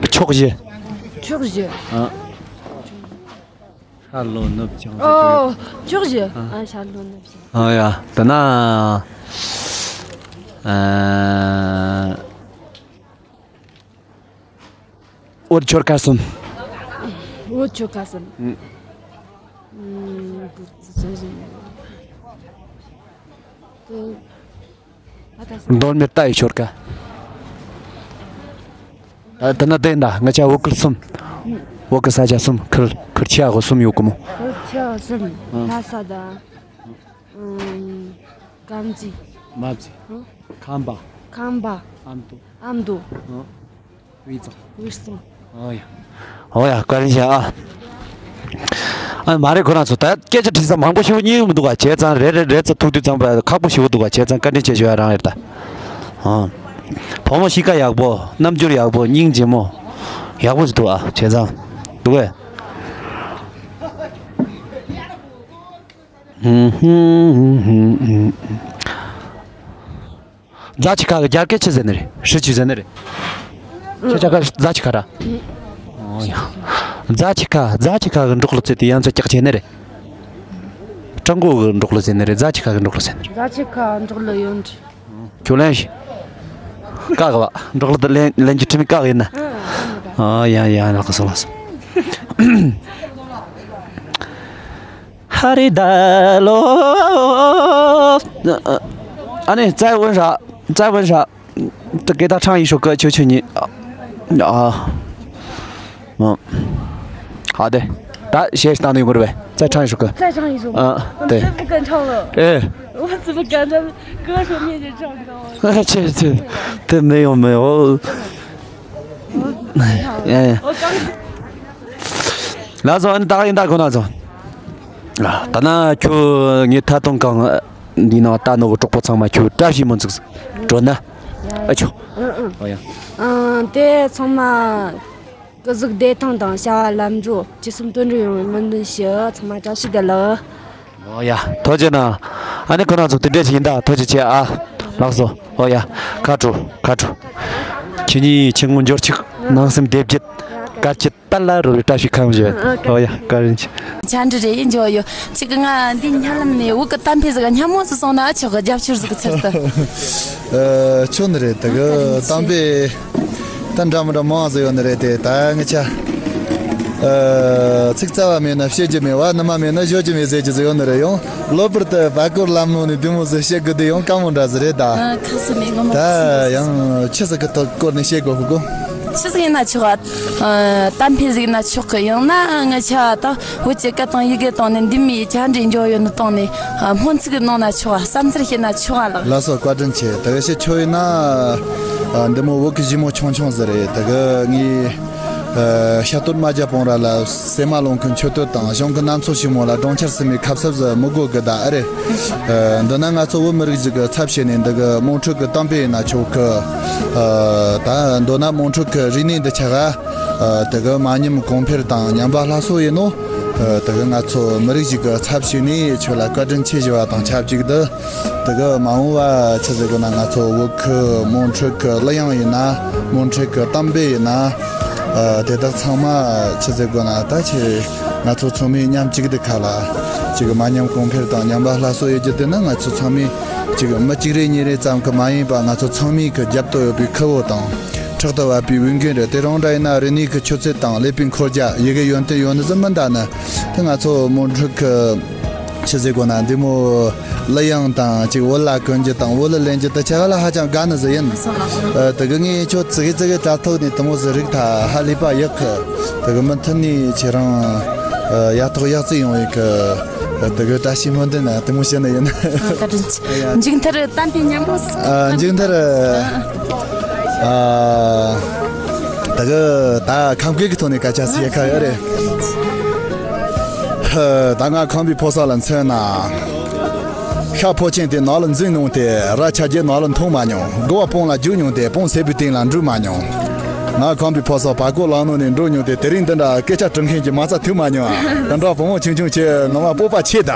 ཕྱོགས་བཞི། ཕྱོགས་བཞི། ཨ། ཤར་ལྷོ་ནུབ་བྱང་ཟེར་གྱི་ཡོད། ཨོ། ཕྱོགས་བཞི། ཨ། ཨ། ཤར་ལྷོ་ནུབ་བྱང་། ཨོ་ཡ། ད་ན། ཨ། འོད་ཆོལ་ཁ་གསུམ། འོད་ཆོལ་ཁ་གསུམ། ཨུམ། ཨུམ། མདོ་སྨད་རྟ་ཡི་ཆོལ་ཁ། ད་ད་ན་དེ་འདྲ་ང་ཅག་བོད་ཁུལ་གསུམ། བོད་ཀྱི་ས་ཆ་གསུམ། ཁུལ་ཁུལ་ཆེ་བ་གསུམ་ཡོད་གི་མོ། ཁུལ་ཆེ་བ་གསུམ། ཨ། ལྷ་ས་དང་། ཨུམ། དཀར་མཛེས། དམར་མཛེས། ཨ། ཁམས་པ། ཁམས་པ། ཨ་མདོ། ཨ་མདོ། ཨ། དབུས་གཙང་། དབུས་གཙང་། ཨོ་ཡ། ཨོ་ཡ། བཀའ་དྲིན་ཆེ་ཨ། ཨ་མ་རེད། ཁོ་རང་ཚོ་ད་སྐད་ཆ་དྲིས་ས་མང་པོ་ཞིག་རྙེད་ཡོང་མི་འདུག་ག་བྱས་ཙང་རེ་རེ་རེ་ཙམ་ཐུག་དུས་ཙམ་པ་ཁག་པོ་ཞིག་འདུག་ག་བྱས་ཙང་བཀའ་དྲིན་ཆེ་ཞུ་ཡ་རང་ཡོད་ད། ཨ། བུ་མོ་གཤིས་ཀ་ཡག་པོ། རྣམ་འགྱུར་ཡག་པོ། སྙིང་རྗེ་མོ། ཡག་པོ་ཞིག་འདུག་ཨ། བྱས་ཙང་འདུག་གས། རྫ་ཆུ་ཁ་གི་རྒྱ་སྐད་ཆི་ཟེར་ནི་རེད། ཧྲི་ཆུ་ཟེར་ནི་རེད། ཁྱེད་ཅག་ག་རྫ་ཆུ་ཁ་ར། ཨོ་ཡ། རྫ་ཆུ་ཁ། རྫ་ཆུ་ཁ་གི་འབྲོག་གླུ་ཚེ་དེ་ཡང་ཚོ་ཀྱག་ཆེ་ནི་རེད། ཀྲང་གོ་གི་འབྲོག་གླུ་ཟེར་ནི་རེད། རྫ་ཆུ་ཁ་གི་འབྲོག་གླུ་ཟེར་ནི་རེད། རྫ་ཆུ་ཁ་འབྲོག་གླུ་ཡོད། ཁྱོད་ལན་ཞིག་ཀ་གི་བ། འབྲོག་གླུ་དེ་ལན་ལན་གྱི་ཁྲིམས་ཀ་གི་ཡིན་ན། ཨ་ཡ་ཡ། ལགས་སོ་ལགས་སོ། ཧ་རི་ད་ལོ། ཨ་ནི་在问啥？在问啥？这给他唱一首歌，求求你。啊，嗯，好的。他先当那个呗，再唱一首歌。再唱一首吗？啊，对。我最不敢唱了。哎。我怎么敢在歌手面前唱歌？这这，这没有没有。哎。我刚 ལགས་སོ། ཨ་ནི་ད་ག་ཡིན་ད་ཁོ་ན་ཚོ། ད་ན་ཁྱོད་ངའི་ཐད་གཏོང་ཁང་འདི་ནང་ལྟ་ནོ་གི་གྲོགས་པོ་ཚང་མ་ཁྱོད་བཀྲ་ཤིས་སྨོན་ཚིག་སྒྲོན་ན། ཨ་ཆོ། ཨ་ཡ། ཨང་། དེ་ཚང་མ་སྐུ་གཟུགས་བདེ་ཐང་དང་བྱ་བ་ལམ་འགྲོ། ཅི་གསུམ་དོན་འགྲུབ་ཡོང་བའི་སྨོན་འདུན་ཞུ། ཚང་མ་བཀྲ་ཤིས་བདེ་ལེགས། ཨོ་ཡ། ཐུགས་རྗེ་གནང་། ཨ་ནི་ཁོ་རང་ཚོ་དེ་འདྲས་ཞིག་ཡིན་ད། ཐུགས་རྗེ་ཆེ་ཨ། ལགས་སོ། ཨོ་ཡ། ཁ་དྲོ་ཁ་དྲོ། ཁྱེད་གཉིས་ཁྱེད་ངོ་འབྱོར་ཅིག་ནང་སེམས་བདེ་སྐྱིད། དཀར་སྐྱིད་དར་ལ་རོལ་བའི་བཀྲ་ཤིས་ཁམས་བཞིན། ཨོ་ཡ། བཀའ་དྲིན་ཆེ། ཆ་འདྲི་རེ་ཡིན་འཇོག་ཡོད། ཅིག་གི་ང་འདི་ཉ་ལམ་ནས་བོད་གི་གཏམ་དཔེ་ཟིག་སྙན་མོ་ཟིག་གསུང་ན་ཆོག་གི། རྒྱབ་སྐྱོར་ཟིག་ཚུལ་དུ། ཨ། ཆོག་ནི་རེད། དེ་གི་གཏམ་དཔེ་ད་འདྲ་མི་འདྲ་མང་ཟིག་ཡོད་ནི་རེད་དེ། ད་ངི་ཆ། ཨ། ཚིག་རྩ་བ་མེད་ན་བཤད་རྒྱུ་མེད་བ། ནུ་མ་མེད་ན་བཞོ་རྒྱུ་མེད་ཟེར་རྒྱུ་ཟིག་ཡོད་ནི་རེད། ཡང་གློ་བུར་དུ་བར་སྐོར་ལམ་ནང་ནས་འདི་མོ་ཟིག་བཤད་དགོས་དུས་ཡང་དཀའ་མོ་འདྲ་ཟིག་རེད་ད། ཨ། ཁ་སི་མེད་ངོ་མ། ད་ཡང་ཆི་ཟིག་གི་ཐོག་སྐོར་ནས་བཤད་དགོས་གོ། ཆི་ཟིག་ཡིན་ན་ཆོག་ག་ཨ། གཏམ་དཔེ་ཟིག་ཡིན་ན་ཆོག་གི། ཡང་ན་ངི་ཆ་ད་བོད་ཀྱི་སྐད་དང་ཡི་གེ་སྟེང་ནས་འདི་མོའི་བཅར་འདྲི་འཇོག་ཡོད་ནི་སྟེང་ནས། ཨ། སྨོན་ཚིག་གནང་ན་ཆོག་ག་བསམ་ཚུལ་བཤད་ན་ཆོག་ག་ལགས། ལགས་སོ། བཀའ་དྲིན་ཆེ། དེ་གི་བཤད་ཆོག་ཡིན་ན། ཨ། འདི་མོ་བོད་ཀྱི་ཞི་མོ་ཆུང་ཆུང་ཟིག་རེད། དེ་གི་ངས། ཨ། ཤ་སྟོད་རྨ་རྒྱལ་སྤུངས་ར་ལ་སེ་མ་ལུང་ཁུལ་མཆོད་རྟེན་དང་གཞུང་གི་གནམ་མཚོ་ཞིག་མོ་ལ་སྒྲུང་ཆར་ཟིན་མའི་ཁ་གསབ་ཟིག་མི་དགོས་གི་ད། ཨ་རེད། ཨ། འདི་ན་ང་ཚོ་བོད་མི་རིགས་ཤིག་གི་ཚབ་བྱས་ནས་འདི་གི་དམངས་ཁྲོད་ཀྱི་གཏམ་དཔེ་ཡིན་ན་ཆོག་གི། ཨ། ད་མདོར་ན་དམངས་ཁྲོད་ཀྱི་རིག་གནས་འདི་ཆ་ག་ཨ། དེ་གི་མ་ཉམས་གོང་འཕེལ་དང་ཉམས་པ་སླར་གསོ་ཡིན་ནོ། ཨ། དེ་གི་ང་ཚོ་མི་རིགས་ཤིག་གི་ཚབ་བྱས་ནས་ཁྱོད་ལ་བཀའ་དྲིན་ཆེ་ཞུ་བ་དང་ཆབས་ཅིག་ཏུ། དེ་གི་མ་འོངས་པ་ཆི་ཟེར་དགོས་ན། ང་ཚོ་བོད་ཁུལ་དམངས་ཁྲོད་ཀྱི་གླུ་དབྱངས་ཡིན་ན། དམངས་ཁྲོད་ཀྱི་གཏམ་དཔེ་ཡིན་ན། ཨ། དེ་དག་ཚང་མ་ཆི་ཟེར་དགོས་ན། ད་ཁྱེད་ང་ཚོ་ཚང་མས་མཉམ་གཅིག་ཏུ་ཁ་ལ་ཅིག་མ་ཉམས་གོང་འཕེལ་དང་ཉམས་པ་སླར་གསོ་ཡོད་རྒྱུ་དེ་ནི་ང་ཚོ་ཚང་མས་ཅིག་མི་གཅིག་རེ་གཉིས་རེ་ཙམ་གྱི་མ་ཡིན་པ། ང་ཚོ་ཚང་མས་ཀྱི་རྒྱབ་ཏུ་ཡོད་པའི་ཁུར་བོ་དང་ཕྲག་ཏུ་བབས་པའི་འོས་འགན་རེད། དེ་རང་འདྲ་ཡིན་ན་རིག་གནས་ཀྱི་ཆུ་ཚད་དང་ཀླད་པའི་འཁོར་རྒྱ། ཡི་གེ་ཡོན་ཏན་ཡོད་ནི་ཟིག་མིན་ད་ནི། དེ་ང་ཚོ་དམངས་ཁྲོད་ཀྱི་ཆི་ཟེར་དགོས་ན། འདི་མོ་གླུ་དབྱངས་དང་ཅིག་བོད་ལྭ་གོན་རྒྱུ་དང་བོད་གླུ་ལེན་རྒྱུ་དེ་ཆ་ག་ལ་ཧ་ཅང་དགའ་ནི་ཟིག་ཡིན། ཨ། དེ་གི་ངས་ཁྱོད་ཙི་གེ་ཙི་གེ་དྲ་ཐོག་ནས་དེ་མོ་ཟིག་རིག་ཐལ། ཧ་ལས་པ་ཡག་གི། དེ་གི་མུ་མཐུད་ནས་ཁྱེད་རང་ཡག་ཐོག་ཡག་བརྩེགས་ཡོང་བའི་གི། དེ་གི་བཀྲ་ཤིས་སྨོན་འདུན་དེ་མོ་བྱས་ནི་ཡིན། ཨ། བཀའ་དྲིན་ཆེ། མཇུག་མཐར་གཏམ་དཔེ་སྙན་པོ་ཟིག་ཨ། མཇུག་མཐར། ཨ། ད་གི་ད་ཁམས་སྐད་ཀྱི་ཐོག་ནས་སྐད་ཆ་ཟེར་ཡ་ཁ་ཡོད་རེད། ཧ། ད་ང་ཁམས་པའི་ཕོ་གསར་ལ་མཚོན་ན། ཤ་ཕོ་ཆེན་དེ་ནགས་ལ་འཛིང་མྱོང་སྟེ། ར་ཆ་རྒྱས་ནགས་ལ་མཐོང་མ་མྱོང་། དགོ་བ་སྤང་ལ་རྒྱུག་མྱོང་སྟེ། སྤང་སེར་པོའི་སྟེང་ལ་འགྲུལ་མ་མྱོང་། ང་ཁམས་པའི་ཕོ་གསར་བར་སྐོར་ལམ་ནང་ནས་འགྲོ་མྱོང་སྟེ། དེ་རིང་འདི་འདྲ་སྐད་ཆ་དྲི་མཁན་གྱི་མ་རྩ་ཐུག་མ་མྱོང་། ཨ། དེ་འདྲ་བུ་མོ་ཆུང་ཆུང་ཁྱེད་ངོ་མ་སྤོབས་པ་ཆེ་ད།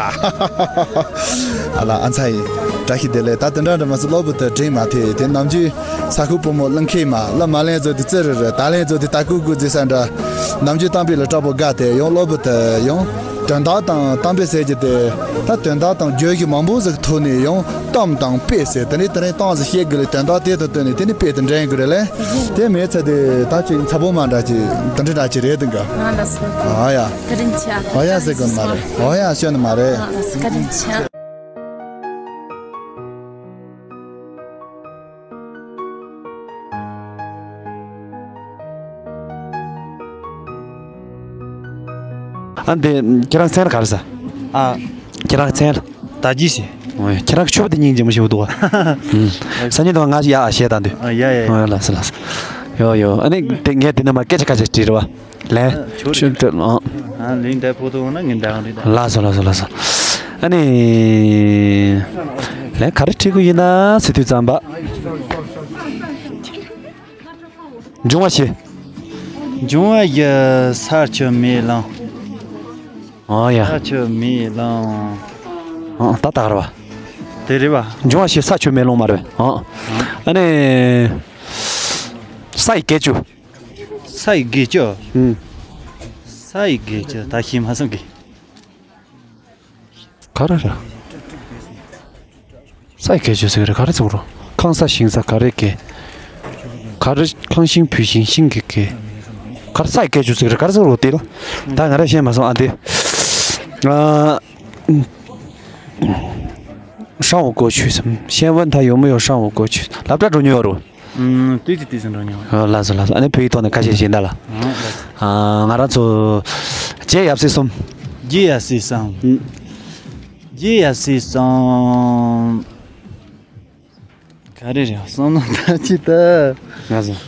ཨ་ལ་ཨ་ཚ་ཡིན། བཀྲ་ཤིས་བདེ་ལེགས། ད་དེ་འདྲ་འདྲ་མ་ཟད་གློ་བུར་དུ་དྲན་མ་ཐེ་དེ་ནམ་རྒྱུན། ས་ཁུག་བུ་མོ་གླིང་ཁའི་མ་ལ་མ་ལེན་བཟོ་དེ་ཙི་རི་རི། ད་ལེན་བཟོ་དེ་ད་ཀུ་ཀུ་ཟེར་ས་འདྲ། ནམ་རྒྱུན་གཏམ་དཔེ་ལ་སྐྲག་པོ་དགའ་དེ་ཡང་གློ་བུར་དུ་ཡང་དོན་དག་དང་གཏམ་དཔེ་ཟེར་གྱི་དེ། ད་དོན་དག་དང་བརྗོད་གཞི་མང་པོ་ཟིག་ཐོག་ནས་ཡང་གཏམ་དང་དཔེ་ཟེར་དེ་ནས་དེ་རིང་གཏམ་ཟིག་བཤད་དགོས་ལ་དོན་དག་དེ་དང་བསྟུན་ནས་དེ་ནས་དཔེ་དེ་འདྲེན་དགོས་རེད་ལེ། དེ་མེད་ཚེ་དེ་ད་ཅིག་ཚ་པོ་མ་འདྲ་ཅིག་དེ་འདྲ་འདྲ་ཅིག་རེད་དུ་འགའ། ང་ལ་སོ། ཨ་ཡ། དེ་རིང་ཆ། ཨ་ཡ་ཟེར་དགོས་ནི་མ་རེད། ཨ་ཡ་ཤོད་ནི་མ་རེད། ང་ལ་སོ་དེ་རིང་ཆ། ཨ་འདི་ཁྱེད་རང་མཚན་ལ་ག་རེ་ཟེར། ཨ། ཁྱེད་རང་མཚན་ལ། ད་ཅི་ཟེར། ཨོ་ཡ། ཁྱེད་རང་ཆོས་པ་དེ་སྙིང་རྗེ་མོ་ཞིག་འདུག་བ། ཨུམ། སང་ཉིན་དང་ང་ཡ་ཨ་བཤད་དང་དུས། ཨ་ཡ་ཡ་ཡ། ཨོ་ཡ། ལགས་སོ་ལགས་སོ། ཡོ་ཡོ། ཨ་ནི་དེ་ངས་དེ་ནས་མ་སྐད་ཆ་ཁ་ཤས་དྲིས་རེད་བ། ལན། ཨ་ཆོས་ཆོས་དྲིས་ཨང་། ཨ་ལན་དེ་ཕོ་ཐོག་ན་ངས་འདང་རེད་ད། ལགས་སོ་ལགས་སོ་ལགས་སོ། ཨ་ནི། ལན་ག་རེ་དྲིས་དགོས་ཡིན་ན་ཟེར་དུས་ཙམ་པ། འབྱུང་བ་ཞེས། འབྱུང་བ་ཞེས་ས་ཆུ་མེ་རླུང་། ཨོ་ཡ། ས་ཆུ་མེ་རླུང་། ཨ་ད་ད་ག་རེ་བ། དེ་རེད་བ། འབྱུང་བ་ཞེས་ས་ཆུ་མེ་རླུང་མ་རེད་བས། ཨ་ནི། ས་ཡི་སྐད་ཅིག་ས་ཡི་སྐད་ཅིག་ཨུམ། ས་ཡི་སྐད་ཅིག་ད་ཤེས་མ་སོང་གི། ག་རེ་རེད། ས་ཡི་སྐད་ཅིག་ཟེར་གི་རེད། ག་རེ་ཟེར་གི་རེད། ཁང་ས་ཞིང་ས་ག་རེ་སྐད། ག་རེ་ཁང་ཤིང་བུ་ཤིང་ཤིང་གི་སྐད། ག་རེ་ས་ཡི་སྐད་ཅིག་ཟེར་གི་རེད། ག་རེ་ཟེར་གི་རེད་དེ་ལ། ད་ང་རང་ཤེས་མ་སོང་ཨ་འདི། ཨ། 上午过去 先问他有没有上午过去 སློབ་གྲྭ་འགྲོ་མྱོང་ཡོད་རེད། ཨུམ། ཏོག་ཙམ་ཏོག་ཙམ་འགྲོ་མྱོང་། ཨ་ལགས་སོ་ལགས་སོ། ཨ་ནི་བོད་ཡིག་ཐོག་ནས་ཁ་ཤས་ཤིག་ད་ལ། ཨ་ལགས་སོ། ཨ་ང་རང་ཚོ་རྒྱལ་ཡབ་སྲས་གསུམ། རྒྱལ་ཡབ་སྲས་གསུམ། ཨུམ། རྒྱལ་ཡབ་སྲས་གསུམ། ག་རེ་རེད་བསམ་ན་ད་ཅི་ད། ལགས་སོ།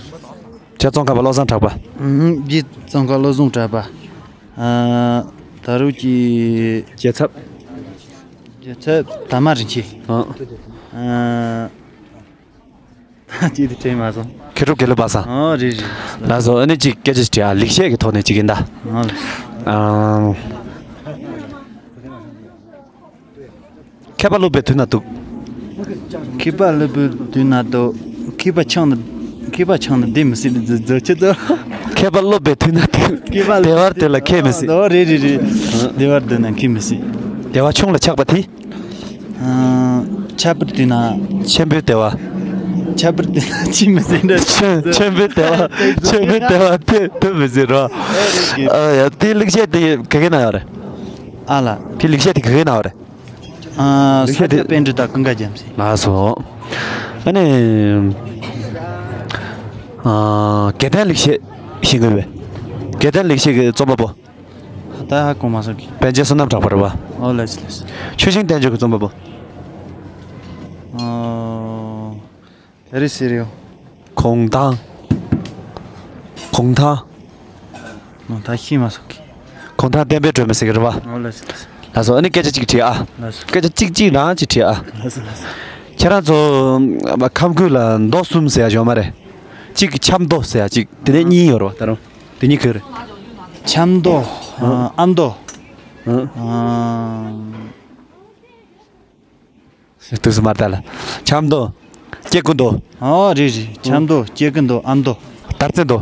ཁྱེད་ཙོང་ཁ་པ་བློ་བཟང་གྲགས་པ། ཨུམ། རྒྱལ་ཙོང་ཁ་བློ་བཟང་གྲགས་པ། ཨ་ད་རུང་གི། རྒྱལ་ཚབ། རྒྱལ་ཚབ་དར་མ་རིན་ཆེན། ཨ། ཨ། ད་ཅི་དེ་དྲན་མ་སོང་། མཁས་གྲུབ་དགེ་ལེགས་པ་སངས། ཨོ་རེད་རེད། ལགས་སོ། ཨ་ནི་ཅིག་སྐད་ཆ་ཞིག་དྲིས་ཨ། ལེགས་བཤད་ཀྱི་ཐོག་ནས་ཅིག་ཡིན་ད། ཨོ། ཨ། མཁས་པ་སློབ་པའི་དུས་ན་སྡུག་མཁས་པ་སློབ་པའི་དུས་ན་སྡུག་མཁས་པ་ཆང་ནི། མཁས་པ་ཆང་ནི་བདེ་མི་སྲིད་ཟེར་ཆེ་ཚོ། མཁས་པ་སློབ་པའི་དུས་ན་སྡུག་མཁས་པ་བདེ་བར་སྡོད་ལ་མཁས་མི་སྲིད། ཨོ་རེད་རེད་རེད། བདེ་བར་སྡོད་ན་མཁས་མི་སྲིད། བདེ་བ་ཆུང་ལ་ཆགས་པ་དེ། ཨ། ཁྱད་པར་དུ་ན། ཆེན་པོའི་བདེ་བ། ཁྱད་པར་དུ་ན་ཅི་མི་ཟེར་འདྲ། ཆེན་ཆེན་པོའི་བདེ་བ། ཆེན་པོའི་བདེ་བ་དེ་དུ་མི་ཟེར་རོ། ཨ་ཡ། དེ་ལེགས་བཤད་དེ་ག་གེ་ན་ཡོད་རེད། ཨ་ལ། དེ་ལེགས་བཤད་དེ་ག་གེ་ན་ཡོད་རེད། ཨ། ལེགས་བཤད་ས་དེ་སྐྱ་པཎྜི་ཏ་ཀུན་དགའ་རྒྱལ་མཚན། ལགས་སོ། ཨ་ནི། ཨ། དགེ་ལྡན་ལེགས་བཤད་ཤེས་དགོས་པས། དགེ་ལྡན་ལེགས་བཤད་ཀྱི་རྩོམ་པ་པོ། ད་ཧ་གོ་མ་སོང་གི། པཎ་ཆེན་བསོད་ནམས་གྲགས་པ་རེད་བ། ཨོ་ལགས་སོ་ལགས་སོ། ཆུ་ཤིང་བསྟན་བཅོས་ཀྱི་རྩོམ་པ་པོ། ཨོ། དེ་རིང་ཟེར་ཡོད། གུང་ཐང་། གུང་ཐང་། གུང་ཐང་ཤེས་མ་སོང་གི། གུང་ཐང་བསྟན་པའི་སྒྲོན་མེ་ཟེར་གི་རེད་བ། ཨོ་ལགས་སོ་ལགས་སོ། ལགས་སོ། ཨ་ནི་སྐད་ཆ་གཅིག་དྲིས་ཨ། ལགས་སོ། སྐད་ཆ་གཅིག་གཅིག་རང་གཅིག་དྲིས་ཨ། ལགས་སོ་ལགས་སོ། ཁྱེད་རང་ཚོ་ཁམས་ཁུལ་ལ་མདོ་གསུམ་ཟེར་ཡ་ཡོད་མ་རེད། གཅིག་གི་ཆབ་མདོ་ཟེར་ཡ་གཅིག་དེ་ནས་གཉིས་ཡོད་རེད་བ། ད་རུང་དེ་གཉིས་ག་རེ། ཆབ་མདོ། ཨ། ཨ་མདོ། ཨ། ཨ། དུས་སུ་མར་ལྟ་ལ། ཆབ་མདོ། སྐྱེ་རྒུ་མདོ། ཨོ་རེད་རེད། ཆབ་མདོ། སྐྱེ་རྒུ་མདོ། ཨ་མདོ། དར་རྩེ་མདོ།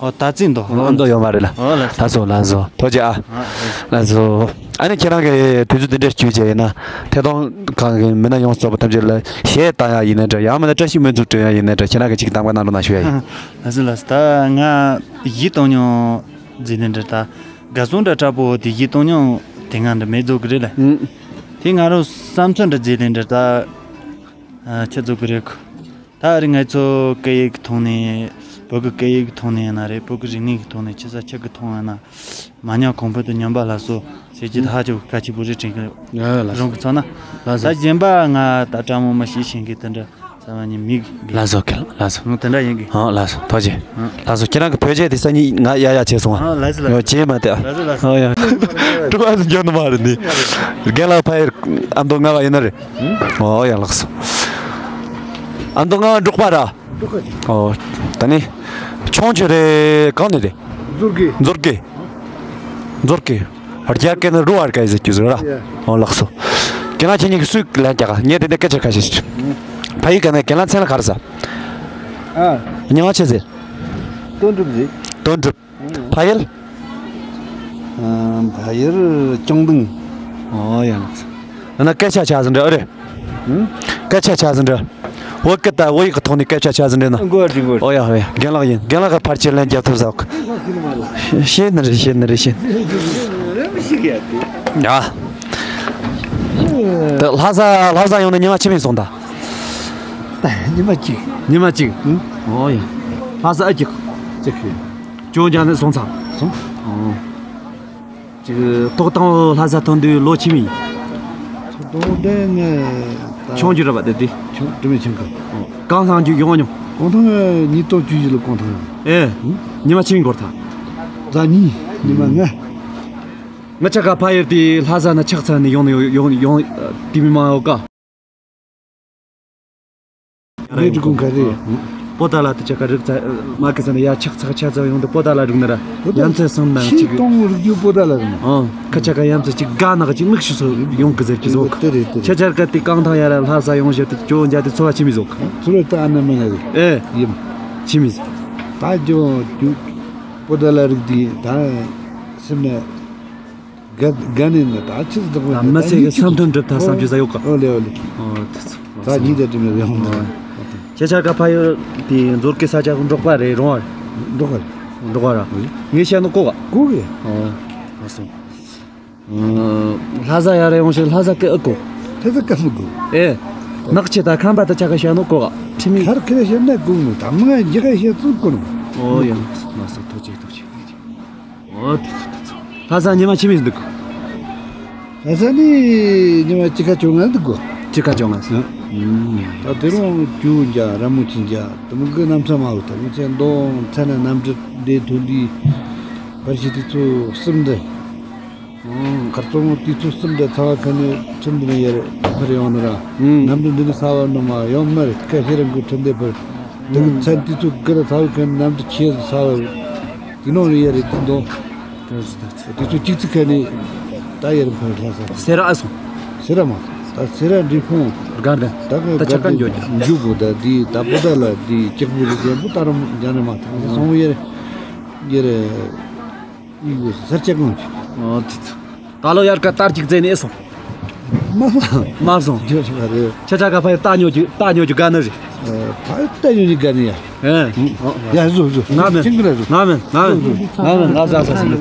ཨོ་དར་རྩེ་མདོ། ཨ་མདོ་ཡོད་མ་རེད་ལ། ཨོ་ལགས་སོ། ལགས་སོ་ལགས་སོ། ཐུགས་རྗེ་ཆེ་ཨ། ཨ་ལགས་སོ། ཨ་ནི་ཁྱེད་རང་གི་དུས་ཚོད་འདི་འདྲ་བཅུག་བྱས་ཡིན་ན། ཐད་གཏོང་ཁང་གི་མི་སྣ་ཡོངས་རྫོགས་པ་ཐམས་ཅད་ལ་གཞས་བཏང་ཡ་ཡིན་ན་འདྲ། ཡང་མིན་ན་བཀྲ་ཤིས་སྨོན་འཚོ་སྤྲོད་ཡ་ཡིན་ན་འདྲ། ཁྱེད་རང་གི་ཅིག་གདམ་ག་གནང་རོགས་གནང་ཞུ་ཡ་ཡིན། ལགས་སོ་ལགས་སོ། ད་ང་གཞས་གཏོང་མྱོང་ཟེར་ནི་འདྲ་ད། དགའ་སོང་འདྲ་དྲག་པོ་དེ་གཞས་གཏོང་མྱོང་དེ་སྔ་འདྲ་མེད་རྫོགས་གི་རེད་ལ། ཨུམ། དེ་ང་རང་བསམ་ཚུལ་འདྲ་བརྗེ་ལེན་འདྲ་ད། ཨ། ཁྱེད་ཚོ་གི་རེད། ད་རིང་ང་ཚོ་སྐད་ཡིག་གི་ཐོག་ནས་བོད་ཀྱི་སྐད་ཡིག་གི་ཐོག་ནས་ཡིན་ན་རེད། བོད་ཀྱི་རིག་གནས་ཀྱི་ཐོག་ནས་ཆི་ས་ཆི་གི་ཐོག་ཡིན་ན་མ་ཉམས་གོང་འཕེལ་དུ་ཉམས་པ་ལ་སོགས་ཟེར་གྱི་ད་ཧ་ཅང་གལ་ཆེན་པོ་རེད་དྲན་གི་རེད། ཨ་ལགས། རང་གི་ཚོ་ན། ལགས་སོ། ད་གཞན་པ་ང་ད་དྲང་མོ་མ་ཤེས་ཤེས་གི་དེ་འདྲ། ས་བ་ཉི་མིག་ལ་སོ་ཁེལ་ལ་སོ། ང་དེ་འདྲ་ཡིན་གི། ཨ་ལ་སོ་ཐོ་ཅེ། ལ་སོ་ཁྱེད་རང་གི་བོད་ཆས་དེ་ས་ཉིད་ང་ཡ་ཡ་བྱས་སོང་ཨ། ལ་སོ་ལ་སོ། ཡོ་ཅེ་མ་དེ་ཨ། ལ་སོ་ལ་སོ། ཨ་ཡ། ཀྲུ་ཨ་སི་འཇོན་མ་རེད་ནི། རྒན་ལགས་ཕ་ཡུལ་ཨ་མདོ་རྔ་བ་ཡིན་ནི་རེད། ཨོ་ཡ་ལགས་སོ། ཨ་མདོ་རྔ་བ་འབྲོག་པ་ར། འབྲོག་པ་རེད། ཨོ། ད་ནི། ཆུང་ཆུང་རེད་གང་ནས་རེད། མཛོར་གི། མཛོར་གི། མཛོར་གི། རྒྱ་སྐད་ནི་རུ་བར་སྐད་ཟེར་རྒྱུ་ཟེར་ར། ཡ། ཨོ་ལགས་སོ། ཁྱེད་རང་ཁྱེད་གཉིས་ཀྱི་སུས་ལན་རྒྱག་ག་ངས་དེ་འདྲ་སྐད་ཆ་ཁ་ཤས་ཤིག་ཕ་ཡུལ་ག་ནས་ཁྱེད་རང་མཚན་ལ་ག་རེ་ཟེར། ཨ། མྱིང་ང་ཆི་ཟེར། དོན་གྲུབ་ཟེར། དོན་གྲུབ། ཕ་ཡུལ། ཨ། ཕ་ཡུལ་ཀྱང་ཏུང་། ཨོ་ཡ་ལགས་སོ། ན་སྐད་ཆ་ཆ་ཟིན་འདྲ་ཨ་རེད། སྐད་ཆ་ཆ་ཟིན་འདྲ། བོད་སྐད་དང་བོད་ཡིག་གི་ཐོག་ནས་སྐད་ཆ་ཆ་ཟིན་འདྲ་ན། མགོ་བ་འགྲིག་གོ། ཨོ་ཡ་ཧོ་ཡ་རྒན་ལགས་ཡིན། རྒན་ལགས་ཀྱི་ཕར་ཆེར་ལན་རྒྱབ་ཐུབ་ས་གི། ཤེས་ནི་རེད་ཤེས་ནི་རེད་ཤེས། ཡ། ད་ལྷ་ས་ལྷ་ས་ཡོང་ནས་ཉི་མ་ཆི་མིན་སོང་ད། ཉི་མ་གཅིག་ཉི་མ་གཅིག་ཨོ་ཡ། ལྷ་ས་ཨ་གཅིག་ཅིག་ཤེས། ཅོ་འཇང་ནས་སོང་ཚར། སོང་། ཨོ། ཅིག་ཐོག་དང་པོ་ལྷ་ས་ཐོན་དུས་ལོ་ཆི་མི་ཡིན། ཐོག་དང་པོ་དེ་ངས་ད་ཆུང་རྒྱུ་རེད་པ་དེ་དེ། ཆུང་དྲི་མེད་ཆུང་གི། གང་ལྷང་རྒྱུ་ཡོང་མྱོང་། གང་ཐང་ངས་ཉིས་སྟོང་བཅུ་བཞི་ལོ་གང་ཐང་། ཨེ། ཉི་མ་ཆི་མི་འགོར་ཐལ། གཟའ་ཉི་ཉི་མ་ལྔ། ང་ཅག་ག་ཕ་ཡུལ་དེ་ལྷ་ས་ན་ཆགས་ཚར་ནས་ཡོང་ནས་ཡོང་ཡོང་དེ་མི་མང་ཡོད་ཀ། རེད་འགྲིག་གོ་ག་རེ། པོ་ཏ་ལ་དེ་ཆ་ག་རིག་ཚ་མ་གི་ས་ནས་ཡ་ཆག་ཚག་ཆ་ཚ་ཡོང་དུ་པོ་ཏ་ལ་རིག་ན་ར། པོ་ཏ་ཡ་མཚན་སོང་ན་ཆིག་ཆིག་གཏོང་རིག་རྒྱུ་པོ་ཏ་ལ་རིག་ན། ཨང་ཁ་ཆ་ག་ཡ་མཚན་ཅིག་དགའ་ནག་ཅིག་མིག་ཤུ་སོ་ཡོང་གི་ཟེར་གི་ཟོག་དེ་རེད་དེ་ཆ་རེད། ཆར་ག་དེ་རྐང་ཐང་ཡ་ར་ལྷ་ས་ཡོང་ཞེས་དེ་ཅོ་འཇའ་དེ་ཚོ་བ་ཆི་མི་ཟོག་ཚུར་ལ་ལྟ་ཨ་ན་མ་ན་རེད། ཨེ། ཡིན། ཆི་མི་ཟོག་ད་ཇོ་ཇུ་པོ་ཏ་ལ་རིག་དེ་ད་སེམས་ནས། དགའ་དགའ་ནས་ནི་ད་ཆི་ཟིག་དག་ད་མི་ཚེ་གི་བསམ་དོན་འགྲུབ་ཐབས་བསམ་རྒྱུ་ཟ་ཡོད་ག་ཨོ་ལེ་ཨོ་ལེ། ཨོ་དེ་ཚོ། ད་ཉིད་དེ་དྲི་མེད་ཡོང་ནི། ཁྱེད་ཆ་ག་ཕ་ཡུལ་དེ་མཛོར་གི་ས་ཆ་འབྲོག་པ་རེད་རོང་བ་རེད། འབྲོག་པ་རེད། འབྲོག་པ་ར། ངས་བཤད་ནི་གོ་ག་གོ་གི། ཨོ། ཨ་སོང་། ལྷ་ས་ཡ་རེ་ཡོང་ཞིག་ལྷ་ས་སྐད་ཨེ་གོ་ལྷ་ས་སྐད་མི་གོ་ཨེ། ནག་ཆེ་ད་ཁམས་པ་ད་ཆ་ག་བཤད་ནི་གོ་ག་ཁྲི་མི། ཁར་ཁེ་རེ་བཤད་ན་གོ་མི་ད་མི་ང་རྒྱ་ག་བཤད་ཚུལ་གོ་ནི། ཨོ་ཡ། ལྷ་ས་ཐུགས་རྗེ་ཐུགས་རྗེ། ཨོ་དེ་ཚོ་དེ་ཚོ། ལྷ་ས་ཉི་མ་ཆི་མི་འདུག་ལྷ་ས་ནི་ཉི་མ་གཅིག་ཁ་བཅོ་ལྔ་འདུག་གོ་གཅིག་ཁ་བཅོ་ལྔ་སོང་། ད་དེ་རུང་རྒྱུ་འཇའ་ར་མོ་ཆེ་འཇའ་དུ་མི་གི་གནམ་ས་མ་བུ་ད་མི་ཚེ་མདོ་ཚ་ན་གནམ་གྲུ་འདི་ཐོན་དུས་བར་ཞི་དེ་ཚོ་གསུམ་འདི། ཁར་ཙོང་དུས་ཚོད་གསུམ་དུ་ཚ་བ་ཁ་ནས་ཁྲིམས་འདི་ནས་ཡར་ཕར་ཡོང་ནི་ར། གནམ་གྲུ་འདི་ནས་ས་བར་ནུ་མ་ཡོང་མར་ཁ་ཤས་རང་གི་ཁྲིམས་འདི་ཕར། དུ་ཚན་དུས་ཚོད་གི་ར་ཚ་བ་ཁ་ནས་གནམ་གྲུ་ཆེ་ས་བར། དེ་ནང་རེ་ཡར་རེ་དུ་འདོང་། དུས་ཚོད་གཅིག་ཚིག་ཁ་ནས་ད་ཡར་ཕར་ལྷ་ས། སེ་ར་ཨ་སོང་། སེ་ར་མ་སོང་ད་སེ་ར་འབྲས་སྤུངས། དགའ་ལྡན། ད་གི་ད་ཆ་ཀ་འཇོག་རྒྱུ། འཇུག་པོ་ད་དེ་ད་པོ་ད་ལ་དེ་ལྕགས་པོ་རེ་རྒྱན་པོ་ད་ར་མ་རྒྱ་ནས་མ་ཐང་སོང་ཡར་ཡར། ཡིག་ཡོད་སར་ཆ་གང་ཅི། ཨོ་དེ་ཚོ། ད་ལོ་ཡར་ཀ་ལྟར་གཅིག་བཙལ་ནས་ཨེ་སོང་། མ་སོང་། མ་སོང་། ཇོ་ཆོ་ག་རེ། ཆ་ཆ་ག་ཕ་ཡི་ལྟ་ཉོ་རྒྱུ་ལྟ་ཉོ་རྒྱུ་དགའ་ནི་རེད། ཨ་ཕ་ཡི་ལྟ་ཉོ་རྒྱུ་དགའ་ནི་ཡ། ཨེ། ཡ་བཟོ་བཟོ། ང་མིན། ཁྱིམ་གི་ར་བཟོ། ང་མིན། ང་མིན། ང་མིན། ང་ཟ་ཟ་ཟ་མིན།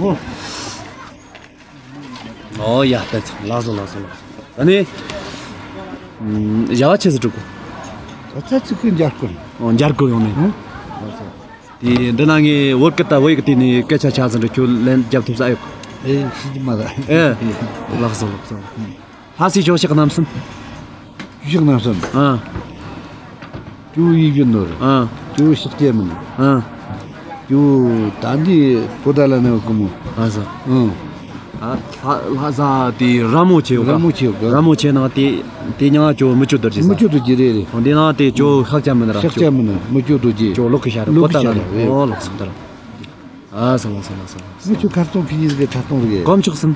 ཨོ་ཡ་ད་ཚོ་ལགས་སོ་ལགས་སོ་ལགས་སོ། ད་ནི། ཨམ། བྱ་བ་ཆི་ཟིག་འགྲུབ་གོ་ད་ཚ་ཚིག་གི་འཇར་སྐོར། ཨོ་འཇར་སྐོར་ཡོང་ནི། ཨོ། དེ་འདི་ན་ངས་བོད་སྐད་དང་བོད་ཡིག་དེ་ནས་སྐད་ཆ་ཆ་ཟིན་རེ་ཁྱོད་ལན་རྒྱབ་ཐུབ་ས་ཨེ་ཡོད། ཨེ་ཤི་ཅི་མ་ལ། ཨེ། ལགས་སོ་ལགས་སོ། ལྷ་སའི་ཇོ་ཤག་རྣམ་གསུམ། ཇོ་ཤག་རྣམ་གསུམ། ཨ། ཇོ་ཡིག་བཞིན་ནོར། ཨ། ཇོ་ཤག་ཅེ་མིན། ཨ། ཇོ་ད་འདི་པོ་ད་ལ་ནས་ཀུ་མོ། ལྷ་ས། ཨ། ཨ། ལྷ་ལྷ་ས་དེ་ར་མོ་ཆེ་ཡོད་ག་ར་མོ་ཆེ་ཡོད་ག་ར་མོ་ཆེ་ནང་དེ་དེ་ཉང་ཇོ་མི་ཆོ་རྡོ་རྗེ་ས། མི་ཆོ་རྡོ་རྗེ་རེད་རེད། འདི་ནང་དེ་ཇོ་ཤག་ཅེ་མིན་ར། ཤག་ཅེ་མིན་མི་ཆོ་རྡོ་རྗེ། ཇོ་ལོ་ཁི་ཤ་ར་པོ་ད་ལ་ནས། ཨོ་ལོག་སོང་ད་ར། ཨ་སོང་སོང་སོང་སོང་། མི་ཆོ་ཁ་སྟོང་ཁི་ཉིས་གི་ཁ་སྟོང་རེད། དཀོན་མཆོག་གསུམ།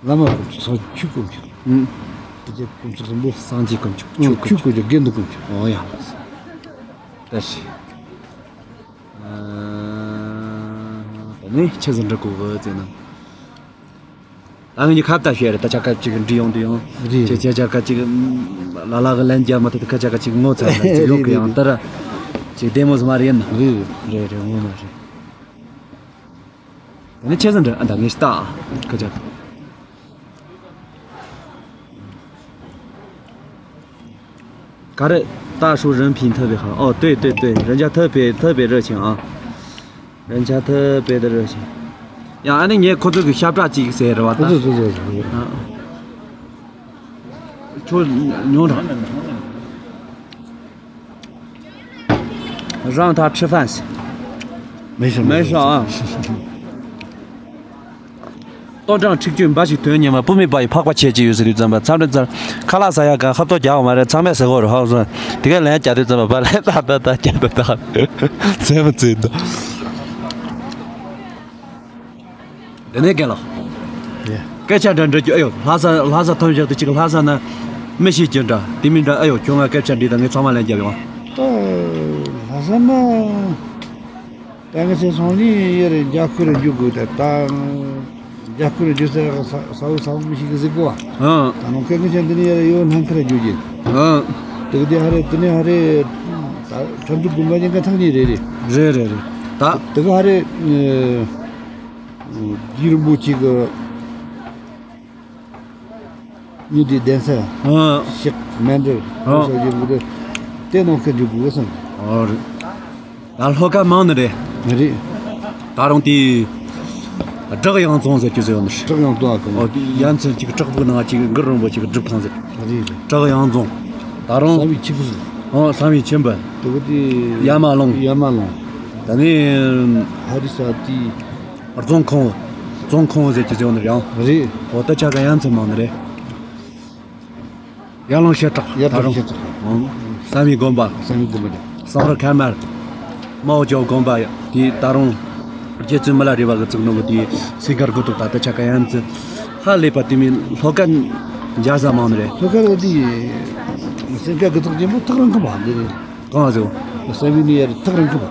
བླ་མ་དཀོན་མཆོག་སངས་ཆོས་དཀོན་མཆོག་ཨུམ། དེ་རྗེས་དཀོན་མཆོག་གསུམ་པོ། སངས་རྒྱས་དཀོན་མཆོག་ཨུམ། ཆོས་དཀོན་མཆོག་དགེ་འདུན་དཀོན་མཆོག་ཨོ་ཡ། ད་ཤི། ཨ། ད་ནི་ཆི་ཟིག་འབྲི་དགོས་གི་ཟེར་ན། ད་ངས་ཁ་བརྡ་བཤད་རེད། ད་ཆ་ཁ་ཅིག་འབྲི་ཡོང་དུ་ཡོང་། རེད། ཁྱེད་ཁྱེད་ཆ་ཁ་ཅིག་ལ་ལ་གི་ལན་རྒྱབ་མ་ཐུབ། ད་ཁ་ཆ་ཁ་ཅིག་ངོ་ཚ་ལ་ཡོད་གི་ཡང་། ད་ར་ཅིག་བདེ་མོ་ཟིག་མ་རེད་ན། རེད་རེད། རེད་རེད། ངོ་མ་རེད། ད་ནི་ཆི་ཟིག་འབྲི་ཨ། ད་ངས་ལྟ་ཨ། ཁ་ཆ། ག་རེ། 大树人品特别好。哦，对对对，人家特别特别热情啊。人家特别的热情。ཡང་ཨ་ནི་ངས་ཁོ་ཚོ་གི་ཞབས་བྲག་ཅིག་ཟེར་རེད་བ་ད། ཁོ་ཚོ་ཚོ་ཚོ་ཚོ། ཨ། ཁྱོད་ཉོན་ར། 让他吃饭。没事，没事啊。 ལྟོ་འགྲངས་འཁྲིག་སྤྱོད་འབའ་ཞིག་དོན་གཉེར་མ། སྤུ་མེད་པ་ཡི་འཕགས་པ་ཁྱེད་ཅི་ཡོད་ཟེར་དུས་ཙམ་པ་མཚམས་རེ་མཚམས་ཁ་ལག་ཟ་ཡག་ག་ཁ་ལྟོ་རྒྱག་འོང་མ་རེད། ཚང་མས་ཟེར་གོ་རུ་ཧ་གོ་སོང་། དེ་ག་ལན་རྒྱག་དུས་ཙམ་པ་བ་ལན་ཏག་ཏག་ཏག་རྒྱག་ཏག་ཏག་ཚེ་མ་ཚེ་འདུག་དེ་ནས་རྒན་ལགས། ཡ། སྐད་ཆ་འདྲ་འདྲི་རྒྱུ། ཨ་ཡོ། ལྷ་ས་ལྷ་ས་ཐོན་བཞག་དུས་གཅིག་ལྷ་ས་ན་མི་ཤེས་རྒྱུ་འདྲ་དེ་མིན་འདྲ། ཨ་ཡོ། ཁྱོད་ང་སྐད་ཆ་འདྲི་དང་ངས་ཚང་མ་ལན་རྒྱབ་ཡོང་། ད་ལྷ་ས་ན་ད་ང་ཚོ་སང་ཉིན་ཡར་རྒྱ་ཁུ་རུ་རྒྱུག་དགོས། ད་ད་རྒྱ་ཁུ་རུ་རྒྱུག་ས་ས་བོ་ས་བོ་མི་ཤེས་གི་ཟིག་གོ། ཨ། ད་ནང་སྐད་ངན་ཆ་འདི་ནས་ཡར་ཡོད་ནང་ཁུ་རུ་རྒྱུག་གི། ཨ། དེ་གི་དེ་ཧ་རེ་དེ་ནས་ཧ་རེ་ད་ཁྲ་འདུག་དགོན་པ་ཉིན་ག་ཐག་ཉིན་རེད་རེད། རེད་རེད་རེད། ད་དེ་གི་ཧ་རེ། རྗེ་རིན་པོ་ཆེ་གི་མྱུ་གུའི་གདན་ས། ཨ། ཤག་མཎྜལ། ཨ། ཕུལ་ས་ཡོད་གི་རེད། དེ་ནང་ཁུ་འཇུག་དགོས་བསམ། ཨ་རེད། ད་ལྷོ་ཁ་མང་ནི་རེད། རེད། ད་རུང་དེ་བྲག་གཡང་རྫོང་ཟེར་གྱི་ཟེར་ཡོད་ནི་རེད། བྲག་གཡང་རྫོང་ཨ་ཁུ། ཨོ་དེ་ཡ་མཚན་གཅིག་བྲག་ཕུག་ནང་གཅིག་གུ་རུ་རིན་པོ་ཆེ་གི་སྒྲུབ་ཁང་ཟེར། རེད་རེད། བྲག་གཡང་རྫོང་། ད་རུང་བསམ་ཡས་མཆིམས་ཕུ། ཨོ་བསམ་ཡས་མཆིམས་ཕུ། དེ་གི་དེ་ཡ་མ་ལུང་། ཡ་མ་ལུང་། ད་ནི་ཧ་རི་ས་དེ། རྫོང་ཁང་། རྫོང་ཁང་ཟེར་གྱི་ཟེར་བ་ནི་རེད་ཡང་། རེད། འོ་ད་ཆ་ག་ཡ་མཚན་མང་ནི་རེད། ཡར་ལུང་ཤེལ་བྲག་ཡར་ད་ལུང་རུང་། ཤེལ་བྲག་ཨང་། བསམ་ཡས་དགོན་པ། བསམ་ཡས་དགོན་པ་རེད། སང་རི་མཁལ་མར། རྨ་བོ་ཇོ་དགོན་པ་དེ་ད་རུང་། རྗེ་བཙུན་མི་ལ་རས་པ་གི་བཙུགས་ནོ་གི་དེ་སེང་དཀར་དགུ་ཐོག་ད་ད་ཆ་ག་ཡ་མཚན། ཧ་ལས་པ་དེ་མིན་ལྷོ་ཁ་མཇལ་ས་མང་ནི་རེད། ལྷོ་ཁ་ལ་དེ་སེང་དཀར་དགུ་ཐོག་ཆེན་པོ་ཐག་རིང་གི་མ་འདི་རེད། གང་ཟེར། བསམ་ཡས་ནས་ཡར་ཐག་རིང་གི་མ།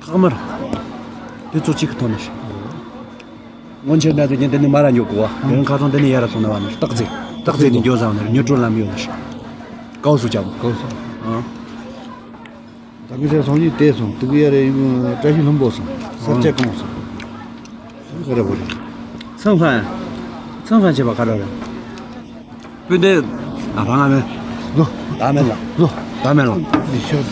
ཐག་དམར། དེ་ཚོ་གཅིག་གི་ཐོག་ནས་ཤི། སྔོན་ཆད་ན་ཚོ་ཉིན་དེ་ནས་མར་ར་འགྱོ་དགོས་པ། དེ་རིང་ཁ་སང་དེ་ནས་ཡར་ར་སོང་ན་བ་ནི་སྟག་རྩེ། སྟག་རྩེ་ནས་འགྱོ་ས་བ་ནི་མྱུར་བགྲོད་ལམ་ཡོད་ནི་ཤི། ཀའོ་སུ་ཅམ། ཀའོ་སུ། ཨང་། ད་གི་ཚེ་སོང་ཉིན་དེ་སོང་དེ་གི་ཡར་ར་ཡིན་བཀྲ་ཤིས་ལྷུན་པོ་སོང་ས་ཆ་གང་སོང་། ཁ་ར་བོ་རེད། ཚང་ཧན། ཚང་ཧན་བྱེད་པ་ཁ་ར་རེད། སྤུན་ཟླ། ཨ་ཕ་ང་མེད། ལོ། ད་མེད་ལ། ལོ། ད་མེད་ལ། ལི་ཤོད།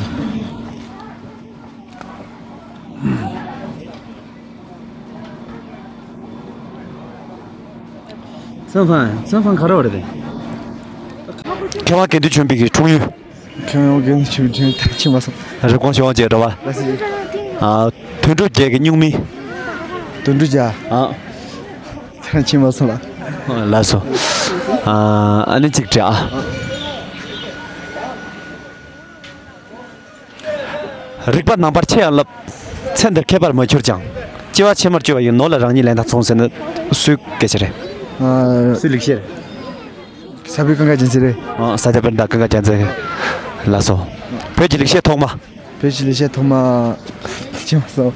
ཚང་ཧན། ཚང་ཧན་ཁ་ར་བ་རེད་དེ། མཁས་དབང་དགེ་འདུན་ཆོས་འཕེལ་གྱི་འཁྲུངས་ཡུལ། མཁས་དབང་དགེ་འདུན་ཆོས་འཕེལ་ད་ཕྱིན་མ་སོང་། རི་ཀོན་ཤོག་ཅེས་འགྲོ་བ། ལགས་སོ། ཨ། དོན་གྲུབ་རྒྱལ་གྱི་སྨྱུག་མིང་། དོན་གྲུབ་རྒྱལ། ཨ། ད་ཕྱིན་མ་སོང་ལ། ལགས་སོ། ཨ། ཨ་ནི་གཅིག་དྲི་ཨ། རིག་པ་རྣམ་པར་ཆེ་ཡང་བསླབ། ཚེ་འདིར་མཁས་པར་མ་གྱུར་ཀྱང་། སྐྱེ་བ་ཕྱི་མར་བཅོལ་བ་ཡི་ནོར་ལ་རང་ཉིད་ལེན་དང་མཚུངས་ཟེར་ནི་སུའི་སྐད་ཆ་རེད། ཨ། སུའི་ལེགས་བཤད་རེད། ས་བོན་གངྒཱ་རྒྱལ་མཚན་རེད། ཨ། ས་སྐྱ་པཎྜི་ཏ་གངྒཱ་རྒྱལ་མཚན། ལགས་སོ། བོད་ཀྱི་ལེགས་བཤད་ཐོག་མ། བོད་ཀྱི་ལེགས་བཤད་ཐོག་མ། ཅི་མ་སོང་།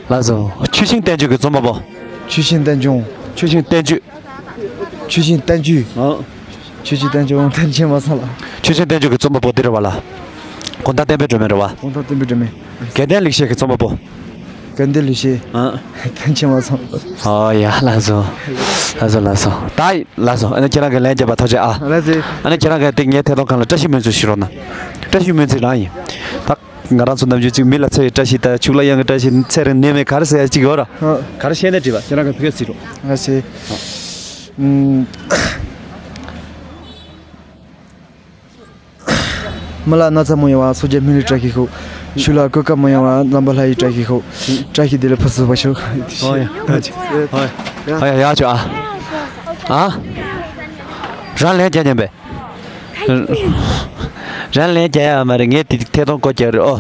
ལགས་སོ། ཆུ་ཤིང་བསྟན་བཅོས་ཀྱི་རྩོམ་པ་པོ། ཆུ་ཤིང་བསྟན་བཅོས། ཆུ་ཤིང་བསྟན་བཅོས། ཆུ་ཤིང་བསྟན་བཅོས། ཨ། ཆུ་ཤིང་བསྟན་བཅོས་དང་ཆེན་མ་སོང་ལ། ཆུ་ཤིང་བསྟན་བཅོས་ཀྱི་རྩོམ་པ་པོ་འདི་རེད་བ་ལ། དགོང་དག་བསྟན་པའི་སྒྲོན་མེ་རེད་བ། དགོང་དག་བསྟན་པའི་སྒྲོན་མེ། དགེ་ལྡན་ལེགས་བཤད་ཀྱི་རྩོམ་པ་པོ། དགེ་ལྡན་ལེགས་བཤད། ཨ། ད་ཆེན་མ་སོང་། ཨོ་ཡ་ལགས་སོ། ལགས་སོ་ལགས་སོ། ད་ལགས་སོ། ཨ་ནི་ཁྱེད་རང་གི་ལན་བརྒྱབ་པ་ཐུགས་རྗེ་ཆེ་ཨ། ལགས་སོ། ཨ་ནི་ཁྱེད་རང་གི་དེ་ངའི་ཐད་གཏོང་ཁང་ལ་བཀྲ་ཤིས་སྨོན་ཚིག་ཞུ་རོགས་གནང་། བཀྲ་ཤིས་སྨོན་ཚིག་རང་ཡིན། ད། ང་རང་ཚོ་ནམ་རྒྱུན་གཅིག་མི་ལ་ཚེ་ཡི་བཀྲ་ཤིས་དང་ཕྱུགས་ལ་གཡང་གི་བཀྲ་ཤིས་ཚེ་རིང་ནད་མེད་ག་རེ་ཟེར་ཡ་གཅིག་ཡོད་ར། ཨ། ག་རེ་བཤད་ན་འགྲིག་པ་ཁྱེད་རང་གི་ཕ་གིར་གཟིགས་རོགས། ཨ་ཟེ། ཨུམ། མི་ལ་ན་ཚ་མི་ཡོང་བ་སོ་བརྒྱད་སྨན་རིའི་བཀྲ་ཤིས་ཤོག་ཆོས་ལ་གོད་ཁ་མི་ཡོང་བ་ཛམ་བྷ་ལ་ཡི་བཀྲ་ཤིས་ཤོག་བཀྲ་ཤིས་བདེ་ལེགས་ཕུན་སུམ་ཚོགས་པ་ཤོག་ཨོ་ཡ། ཨོ་ཡ། ཡ་ཆོ་ཨ། ཨ། རང་ལན་རྒྱག་སྙམ་པས། རང་ལན་རྒྱག་ཡ་མ་རེད། ངས་དེ་ཐད་གཏོང་སྐོར་རྒྱག་རེད་ཨོ།